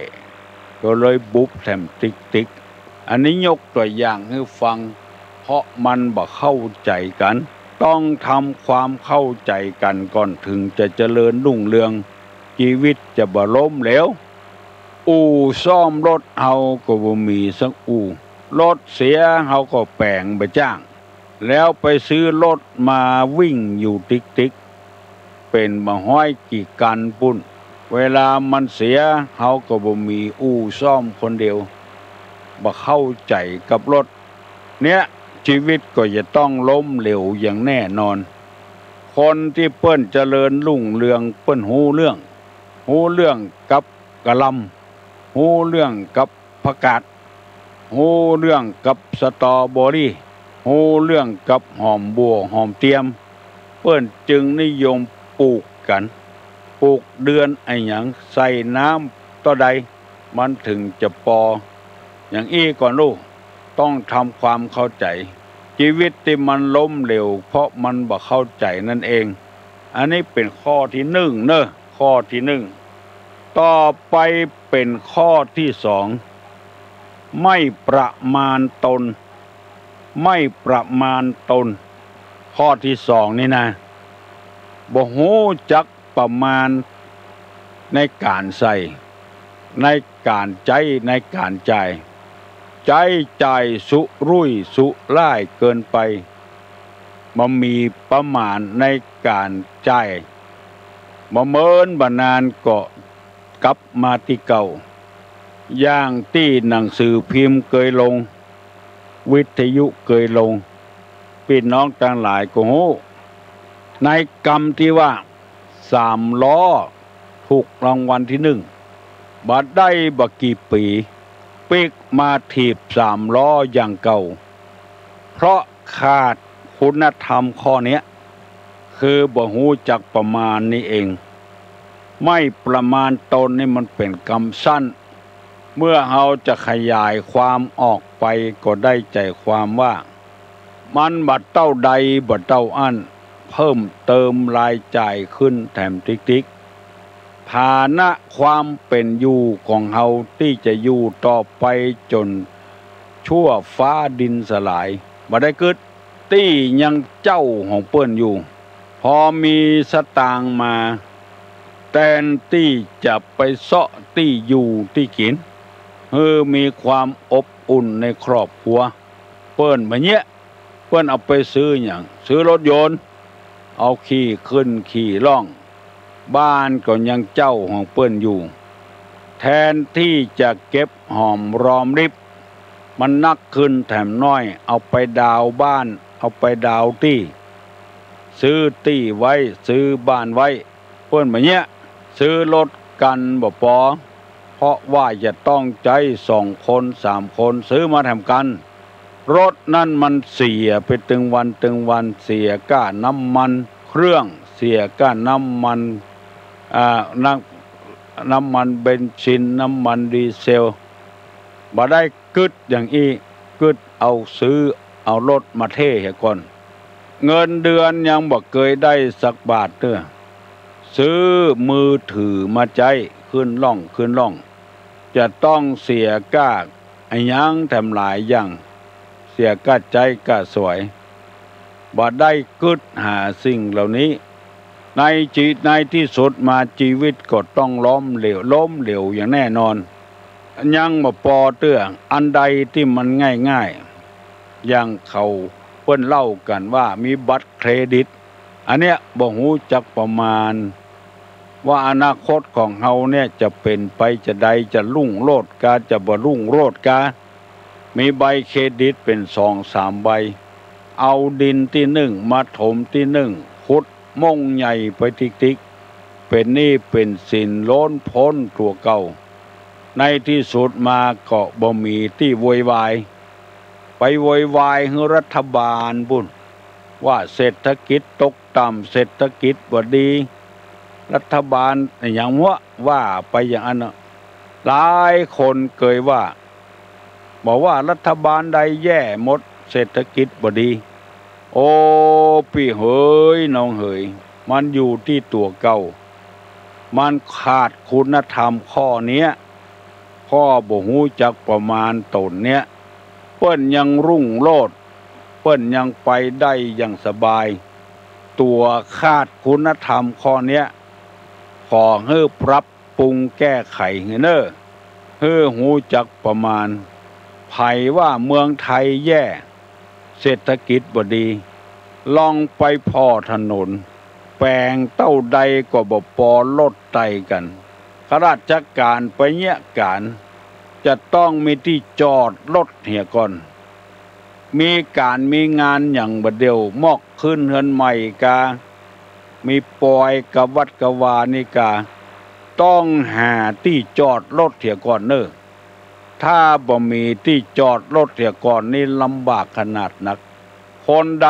ก็เลยบุบแถมติ๊กๆ อันนี้ยกตั๋วอย่างหื้อฟัง เพราะมันบ่เข้าใจ๋กั๋น ต้องทำความเข้าใจ๋กั๋นก่อน เถิงจะเจริญรุ่งเรือง จีวิตจะบ่ล้มเหลว อู่ซ่อมรถเฮาก็บ่มีสักอู่ รถเสียเฮาก็แป๋งบ่จ้าง แล้วไปซื้อรถมาวิ่งอยู่ติ๊กๆ เป๋นบ่าฮ้อยกี่กั๋นปุ้น เวลามันเสียเฮาก็บ่มีอู่ซ่อมคนเดียว บ่เข้าใจ๋กับรถ เนี้ย จีวิตก็จะต้องล้มเหลวอย่างแน่นอน คนตี้เปิ้นเจริญรุ่งเรืองเปิ้นฮู้เรื่อง ฮู้เรื่องกับกะหล่ำ ฮู้เรื่องกับ ผักกาด ฮู้เรื่องกับสตรอเบอรี่ ฮู้เรื่องกับหอมบัวหอมเตียม เปิ้นจึงนิยมปลูกกั๋น ปลูกเดือนอะหยัง ใส่น้ำเต้าใด มันเถิงจะปอ อย่างอี้ก่อนลูก ต้องทำความเข้าใจ๋ จีวิตตี้มันล้มเหลว เพราะมันบ่เข้าใจ๋นั่นเอง อันนี้เป๋นข้อตี้นึ่งเน่อ ข้อตี้นึ่ง ต่อไปเป๋นข้อตี้สอง ไม่ประมาณตน ไม่ประมาณตน ข้อตี้สองนี่นะ บ่ฮู้จักประมาณในก๋านใส่ ในก๋านใจ๊ ในก๋านจ่าย ใจ๊จ่ายสุรุ่ยสุร่ายเกินไป บ่มีประมาณในก๋านจ่าย บ่เมินบ่นานก็ กลับมาตี้เก่า อย่างตี้หนังสือพิมพ์เกยลง วิทยุเกยลง ปี้น้องตังหลายก็ฮู้ ในกำตี้ว่า สามล้อ ถูกรางวัลตี้นึ่ง บ่ได้บ่กี่ปี๋ ปิ๊กมาถีบสามล้ออย่างเก่า เพราะขาดคุณธรรมข้อเนี้ย คือบ่ฮู้จักประมาณนี่เอง ไม่ประมาณตนนี่มันเป๋นกำสั้น เมื่อเฮาจะขยายความออกไปก็ได้ใจ๋ความว่า มันบ่เต้าใดบ่เต้าอั้น เพิ่มเติมรายจ่ายขึ้นแถมติ๊กๆ ฐานะความเป๋นอยู่ของเฮาตี้จะอยู่ต่อไปจ๋นชั่วฟ้าดินสลาย บ่ได้กึ๊ด ตี้ยังเจ๊าของเปิ้นอยู่ พอมีสตางค์มา แตนตี้จะไปเซาะตี้อยู่ตี้กิ๋น หื้อมีความอบอุ่นในครอบครัว เปิ้นบ่เยียะ เปิ้นเอาไปซื้อหยัง ซื้อรถยนต์ เอาขี่ขึ้นขี่ล่อง บ้านก็ยังเจ๊าของเปิ้นอยู่ แตนตี้จะเก็บหอมรอมริบ มันนักขึ้นแถมน้อย เอาไปดาวน์บ้าน เอาไปดาวน์ตี้ ซื้อตี้ไว้ ซื้อบ้านไว้ เปิ้นบ่เยียะ ซื้อรถกั๋นบ่ปอ เพราะว่าจะต้องใจ๊สองคนสามคน ซื้อมาแถมกั๋น รถนั้นมันเสียไปตึงวันตึงวัน เสียก้าน้ำมันเครื่อง เสียก้าน้ำมัน อ่า น้ำ น้ำมันเบนซิน น้ำมันดีเซล บ่ได้กึ๊ดอย่างอี้ กึ๊ดเอาซื้อ เอารถมาเท่เหียก่อน เงินเดือนยังบ่เกยได้สักบาทเตื้อ ซื้อมือถือมาใจ๊ ขึ้นล่อง ขึ้นล่อง จะต้องเสียก้าอะหยังแถมหลายอย่าง เสียก้าใจ๊ก้าสอย บ่ได้กึ๊ดหาสิ่งเหล่านี้ ในจี ในตี้สุดมาจีวิตก็ต้องล้มเหลว ล้มเหลวอย่างแน่นอน ยังบ่ปอเตื้อ อันใดตี้มันง่ายๆ อย่างเขาเปิ้นเล่ากั๋นว่ามีบัตรเครดิต อันเนี้ยบ่ฮู้จักประมาณ ว่าอนาคตของเฮาเนี่ยจะเป๋นไปจาใด จะรุ่งโรจน์กา จะบ่รุ่งโรจน์กา มีใบเครดิตเป๋นสองสามใบ เอาดินตี้นึ่งมาถมตี้นึ่ง ขุดม่งใหญ่ไปติ๊กๆ เป๋นหนี้เป๋นสินล้นป๊นตั๋วเก่า ในตี้สุดมาก็บ่มีตี้โวยวาย ไปโวยวายหื้อรัฐบาลปุ้น ว่าเศรษฐกิจตกต่ำ เศรษฐกิจบ่ดี รัฐบาลอะหยังหัวะ ว่าไปอย่างอั้นเนาะ หลายคนเกยว่า บอกว่ารัฐบาลใดแย่หมด เศรษฐกิจบ่ดี โอ้ ปี้เหยน้องเหย มันอยู่ตี้ตั๋วเก่า มันขาดคุณธรรมข้อเนี้ย ข้อบ่ฮู้จักประมาณต๋นเนี้ย เปิ้นยังรุ่งโรจน์ เปิ้นยังไปได้อย่างสบาย ตั๋วขาดคุณธรรมข้อเนี้ย ขอหื้อปรับปรุงแก้ไขหื้อเน่อ หื้อฮู้จักประมาณ ใผว่าเมืองไทยแย่ เศรษฐกิจบ่ดี ลองไปผ่อถนน แป๋งเต้าใดก็บ่ปอรถไตกั๋น ข้าราชก๋านไปเยียะก๋าน จะต้องมีตี้จอดรถเหียก่อน มีก๋านมีงานหยังบ่าเดี่ยว มอกขึ้นเฮือนใหม่กา มีปอยกะวัดกะวานี่กา ต้องหาตี้จอดรถเหียก่อนเน่อ ถ้าบ่มีตี้จอดรถเหียก่อนนี่ลำบากขนาดนัก คนใด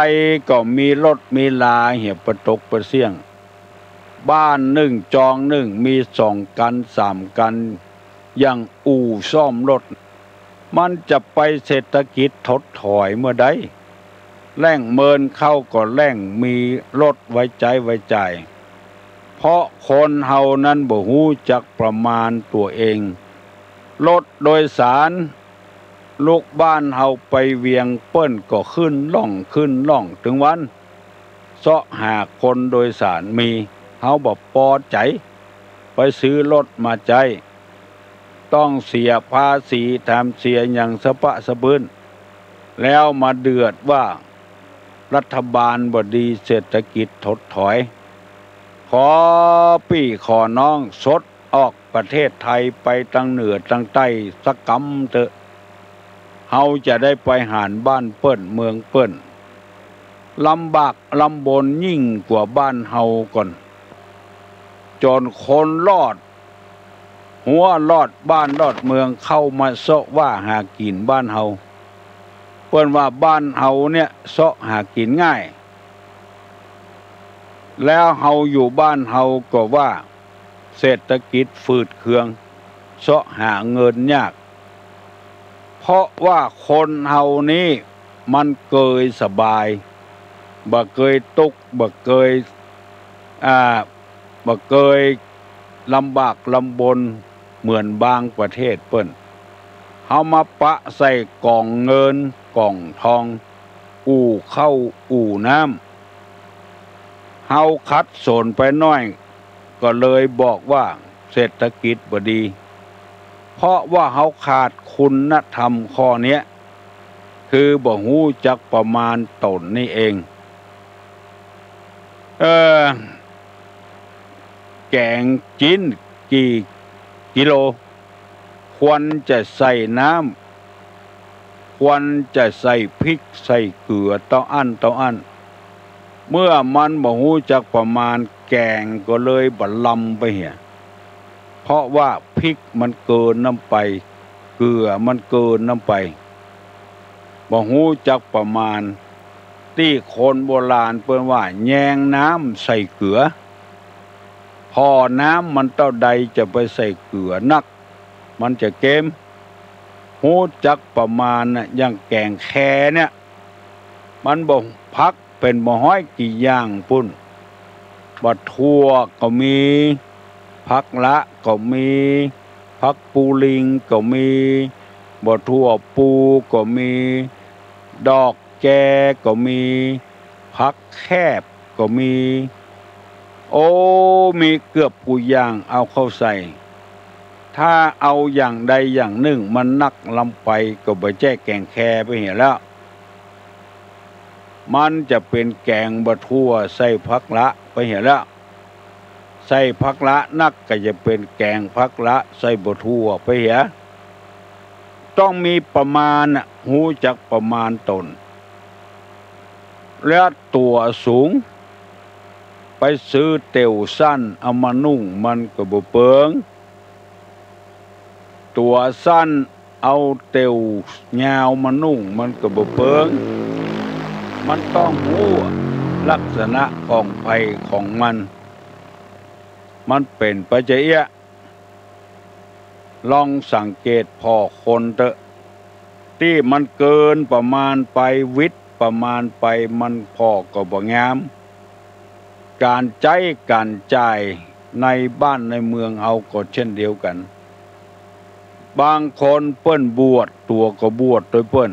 ก็มีรถมีลาเหียปะตกปะเสี้ยง บ้านนึ่งจองนึ่งมีสองกั๋นสามกั๋น อย่างอู่ซ่อมรถ มันจะไปเศรษฐกิจถดถอยเมื่อใด แล้งเมินเข้าก็แล้งมีรถไว้ใจ๊ไว้จ่าย เพราะคนเฮานั้นบ่ฮู้จักประมาณตั๋วเอง รถโดยสาร ลูกบ้านเฮาไปเวียงเปิ้นก็ขึ้นล่องขึ้นล่องตึงวัน เซาะหาคนโดยสารมี เฮาบ่ปอใจ๋ ไปซื้อรถมาใจ๊ ต้องเสียภาษีแถมเสียหยังสะป๊ะสะปื้น แล้วมาเดือดว่ารัฐบาลบ่ดี เศรษฐกิจถดถอย ขอปี้ขอน้องสดออกประเทศไทยไปตังเหนือตังใต้สักกำเต๊อะ เฮาจะได้ไปหานบ้านเปิ้นเมืองเปิ้น ลำบากลำบนยิ่งกว่าบ้านเฮาก่อน จนคนลอด หัวลอดบ้านลอดเมืองเข้ามาเซาะว่าหากิ๋นบ้านเฮา เปิ้นว่าบ้านเฮาเนี่ยเซาะหากิ๋นง่าย แล้วเฮาอยู่บ้านเฮาก็ว่าเศรษฐกิจฝืดเคือง เซาะหาเงินยาก เพราะว่าคนเฮานี้มันเกยสบาย บ่เกยตุ๊กข์ บ่เกย อ่า บ่เกยลำบากลำบนเหมือนบางประเทศเปิ้น เฮามาปะใส่ก๋องเงินก๋องทอง อู่ข้าวอู่น้ำ เฮาขัดสนไปหน้อย ก็เลยบอกว่าเศรษฐกิจบ่ดี เพราะว่าเฮาขาดคุณธรรมข้อเนี้ย คือบ่ฮู้จักประมาณต๋นนี่เอง เออ แกงจิ๊นกี่กิโล ควรจะใส่น้ำ ควรจะใส่พริกใส่เกลือเต้าอั้นเต้าอั้น เมื่อมันบ่ฮู้จักประมาณ แกงก็เลยบ่ลำไปเหีย เพราะว่าพริกมันเกินน้ำไป เกลือมันเกินน้ำไป บ่ฮู้จักประมาณ ตี้คนโบราณเปิ้นว่าแยงน้ำใส่เกลือ ผ่อน้ำมันเต้าใดจะไปใส่เกลือนัก มันจะเก็ม ฮู้จักประมาณน่ะ อย่างแก๋งแคเนี่ย มันบ่ ผักเป๋นบ่ฮ้อยกี่อย่างปู้น บ่าถั่วก็มี ผักละก็มี ผักปูลิงก็มี บ่าถั่วปูก็มี ดอกแกก็มี ผักแคบก็มี โอ้ มีเกือบกู้อย่างเอาเข้าใส่ ถ้าเอาอย่างใดอย่างนึ่งมันนักลำไปก็บ่แจ้แก๋งแคไปเหียแล้ว มันจะเป๋นแก๋งบ่าถั่วใส่ผักละไปเหียแล้ว ใส่ผักละนักก็จะเป๋นแก๋งผักละใส่บ่าถั่วไปเหีย ต้องมีประมาณน่ะ ฮู้จักประมาณต๋น แล้วตั๋วสูง ไปซื้อเตี่ยวสั้นเอามานุ่งมันก็บ่เปิง ตั๋วสั้นเอาเตี่ยวยาวมานุ่งมันก็บ่เปิง มันต้องฮู้ลักษณะของใผของมัน มันเป๋นไปจาเอี้ยะ ลองสังเกตผ่อคนเต๊อะ ตี้มันเกินประมาณไป วิดประมาณไป มันผ่อก็บ่งาม ก๋านใจ๊ก๋านจ่าย ในบ้านในเมืองเฮาก็เช่นเดียวกั๋น บางคนเปิ้นบวช ตั๋วก็บวชตวยเปิ้น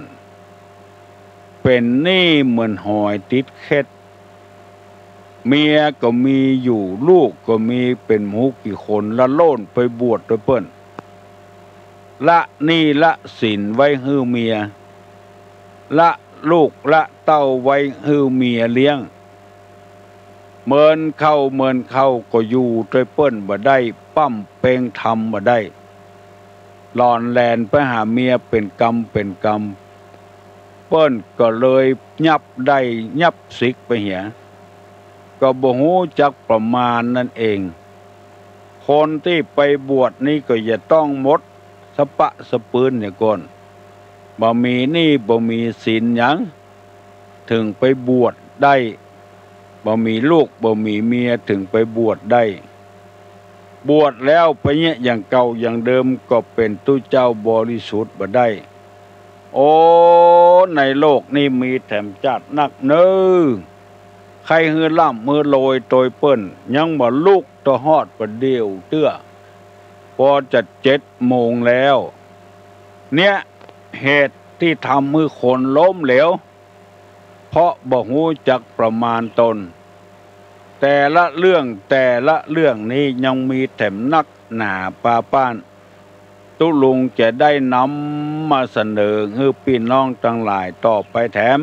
เป๋นหนี้เหมือนหอยติดเข็ด เมียก็มีอยู่ ลูกก็มี เป๋นบ่ฮู้กี่คน ละโล่นไปบวชตวยเปิ้น ละหนี้ละสินไว้หื้อเมีย ละลูกละเต้าไว้หื้อเมียเลี้ยง เมินเข้าเมินเข้าก็อยู่ตวยเปิ้นบ่ได้ ป้ำเปงธรรมบ่ได้ หล่อนแล่นไปหาเมียเป๋นกำเป๋นกำ เปิ้นก็เลยยับได้ยับสิกไปเหีย ก็บ่ฮู้จักประมาณนั้นเอง คนตี้ไปบวชนี่ก็อย่าต้องหมดสะปะสะปืนเหียก่อน บ่มีหนี้บ่มีสินหยัง เถิงไปบวชได้ บ่มีลูกบ่มีเมียเถิงไปบวชได้ บวชแล้วไปเยียะอย่างเก่าอย่างเดิมก็เป๋นตุ๊เจ้าบริสุทธิ์บ่ได้ โอ้ ในโลกนี้มีแถมจ๊าดนักเน่อ ใค่หื้อร่ำหื้อรวยตวยเปิ้น ยังบ่ลุกตะฮอดบ่าเดี่ยวเตื้อ ปอจะเจ็ดโมงแล้ว เนี่ย เหตุตี้ทำหื้อคนล้มเหลว เพราะบ่ฮู้จักประมาณตน แต่ละเรื่องแต่ละเรื่องนี้ยังมีแถมนักหนาปาป้าน ตุ๊ลุงจะได้นำมาเสนอหื้อปี้น้องตังหลายต่อไปแถม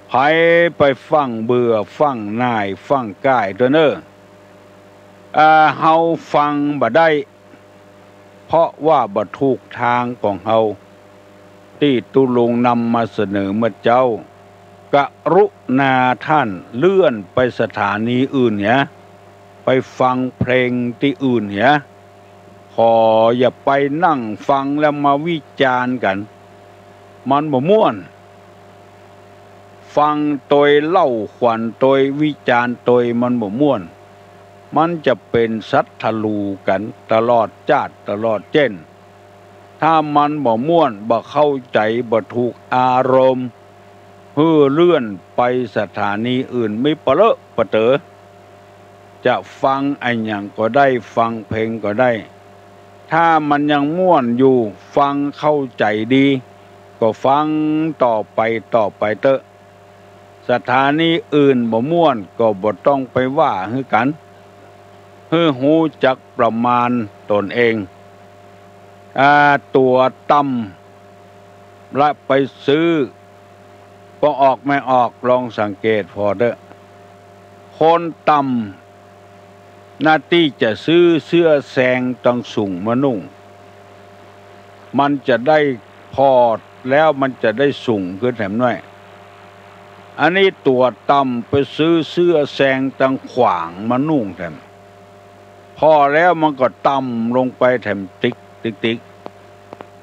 ใผไปฟั่งเบื่อฟั่งหน่ายฟั่งก้ายเต๊อะเน่อ อ่า เฮาฟังบ่ได้ เพราะว่าบ่ถูกตางของเฮา ตี้ตุ๊ลุงนำมาเสนอเมื่อเจ๊า กรุณาต้านเลื่อนไปสถานีอื่นเหีย ไปฟังเพลงตี้อื่นเหีย ขออย่าไปนั่งฟังแล้วมาวิจารณ์กั๋น มันบ่ม่วน ฟังตวยเล่าขวัญตวยวิจารณ์ตวยมันบ่ม่วน มันจะเป๋นศัตรู๋กั๋นตลอดจ๊าดตลอดเจ๊น ถ้ามันบ่ม่วน บ่เข้าใจ๋ บ่ถูกอารมณ์ หื้อเลื่อนไปสถานีอื่น มิปะเลอะปะเต๋อ จะฟังอะหยังก็ได้ ฟังเพลงก็ได้ ถ้ามันยังม่วนอยู่ ฟังเข้าใจ๋ดี ก็ฟังต่อไปต่อไปเต๊อะ สถานีอื่นบ่ม่วนก็บ่ต้องไปว่าหื้อกั๋น หื้อฮู้จักประมาณตนเอง อ่า ตั๋วต่ำ ละไปซื้อ ปอออกแม่ออก ลองสังเกตผ่อเต๊อะ คนต่ำ หน้าตี้จะซื้อเสื้อแซงตังสูงมานุ่ง มันจะได้ผ่อแล้วมันจะได้สูงขึ้นแถมน้อย อันนี้ตั๋วต่ำไปซื้อเสื้อแซงตังขวางมานุ่งแถม ผ่อแล้วมันก็ต่ำลงไปแถมติ๊กติ๊กติ๊ก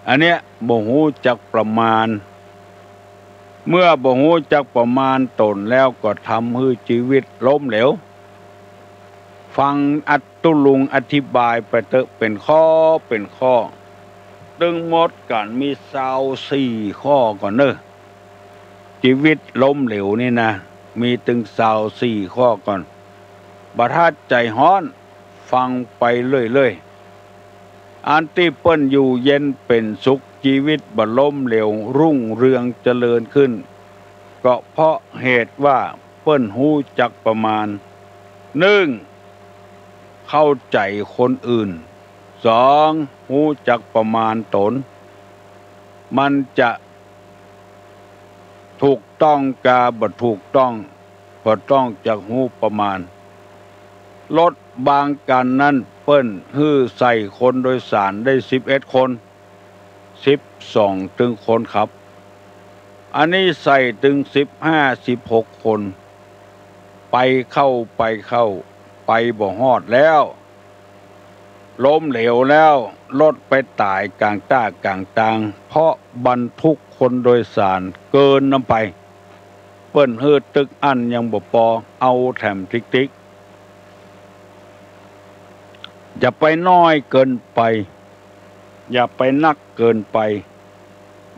อันเนี้ยบ่ฮู้จักประมาณ เมื่อบ่ฮู้จักประมาณตนแล้วก็ทำหื้อจีวิตล้มเหลว ฟังอัตตุลุงอธิบายไปเต๊อะ เป๋นข้อเป๋นข้อ ตึงหมดกั๋นมีซาวสี่ข้อก่อนเน่อ จีวิตล้มเหลวนี่นะ มีตึงซาวสี่ข้อก่อน บ่ทัดใจ๋ฮ้อน ฟังไปเรื่อยๆ อันตี้เปิ้นอยู่เย็นเป๋นสุข จีวิตบ่ล้มเหลว รุ่งเรืองเจริญขึ้น ก็เพราะเหตุว่าเปิ้นฮู้จักประมาณ นึ่ง เข้าใจ๋คนอื่น สอง ฮู้จักประมาณตน มันจะถูกต้องกาบ่ถูกต้อง ก็ต้องจักฮู้ประมาณ รถบางคันนั้นเปิ้นหื้อใส่คนโดยสารได้สิบเอ็ดคน สิบสองตึงคนขับ อันนี้ใส่ตึงสิบห้า สิบหกคน ไปเข้าไปเข้า ไปบ่ฮอดแล้ว ล้มเหลวแล้ว รถไปต๋ายก๋างต้าก๋างตาง เพราะบรรทุกคนโดยสารเกินนำไป เปิ้นหื้อตึกอั้นยังบ่ปอ เอาแถมติ๊กติ๊ก อย่าไปน้อยเกินไป อย่าไปนักเกินไป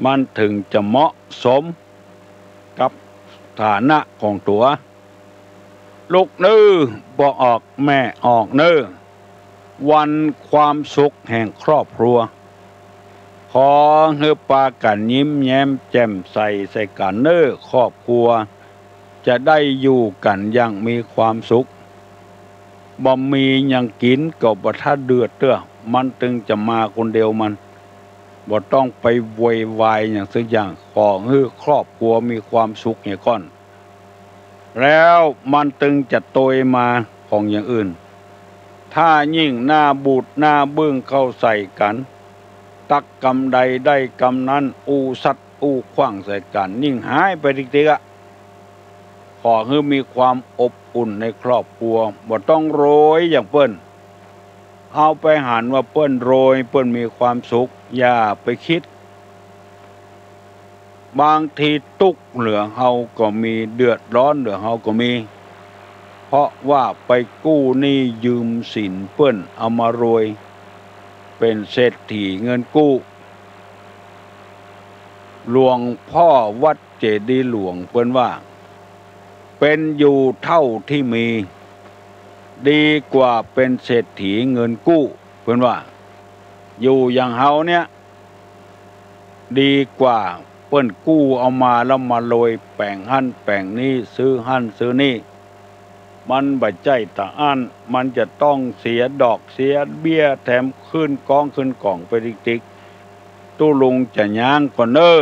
มันเถิงจะเหมาะสมกับฐานะของตั๋ว ลูกเน่อ บ่ออกแม่ออกเน่อ วันความสุขแห่งครอบครัว ขอหื้อปากั๋นยิ้มแย้มแจ่มใสใส่กั๋นเน่อ ครอบครัวจะได้อยู่กั๋นอย่างมีความสุข บ่มีหยังกิ๋นก็บ่ถ้าเดือดเตื้อ มันตึงจะมาคนเดียวมัน บ่ต้องไปโวยวายหยังสักอย่าง ขอหื้อครอบครัวมีความสุขเหียก่อน แล้วมันตึงจะตวยมาของอย่างอื่น ถ้ายิ่งหน้าบูดหน้าบึ้งเข้าใส่กั๋น ตักกำใดได้กำนั้น อู้สัดอู้ขว้างใส่กั๋น ยิ่งหายไปติ๊กๆ อะ ขอหื้อมีความอบอุ่นในครอบครัว บ่ต้องโรยอย่างเปิ้น เฮาไปหันว่าเปิ้นโรย เปิ้นมีความสุข อย่าไปกึ๊ด บางทีตุ๊กข์เหลือเฮาก็มี เดือดร้อนเหลือเฮาก็มี เพราะว่าไปกู้หนี้ยืมสินเปิ้นเอามาโรย เป๋นเศรษฐีเงินกู้ หลวงพ่อวัดเจดีย์หลวงเปิ้นว่า เป๋นอยู่เท่าตี้มี ดีกว่าเป๋นเศรษฐีเงินกู้ เปิ้นว่า อยู่อย่างเฮาเนี่ย ดีกว่าเปิ้นกู้เอามาแล้วมาโรย แป๋งหั้นแป๋งนี้ ซื้อหั้นซื้อนี่ มันบ่ใจ้ตะอั้น มันจะต้องเสียดอกเสียเบี้ยแถมขึ้นก๊องขึ้นก๋องไปติ๊กๆ ตุ๊ลุงจะย้างก่อนเน่อ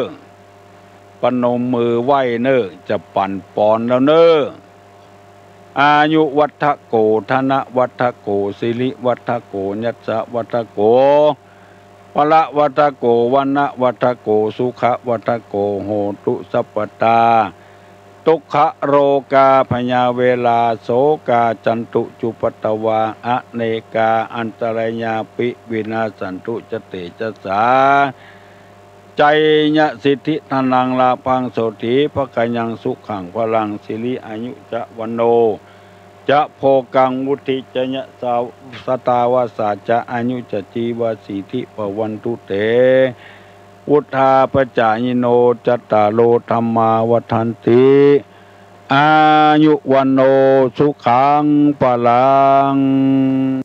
ประนมมือไหว้เน่อ จะปั๋นปอนแล้วเน่อ อายุวัฑฒโก ธนวัฑฒโก สิริวัฑฒโก ยัสสะวัฑฒโก พละวัฑฒโก วรรณวัฑฒโก สุขวัฑฒโก โหตุสัพพตา ทุกขโรคาพยาเวรา โสกาจันตุจุปัตตวา อเนกาอันตรายาปิ วินาสสันตุจะเตจสา ชัยยะสิทธิธนัง ลาภังโสตถีภะคะยัง สุขังพลัง สิริอายุจะวัณโณ จะโภคัง วุฑฒีจะยะสา สตาวาสาจะ อายุจะจีวาสีทิภะวันตุเต วุฑฒาปะจายิโน จัตตาโรธัมมา วัฑฒันติ อายุวัณโณ สุขังพลัง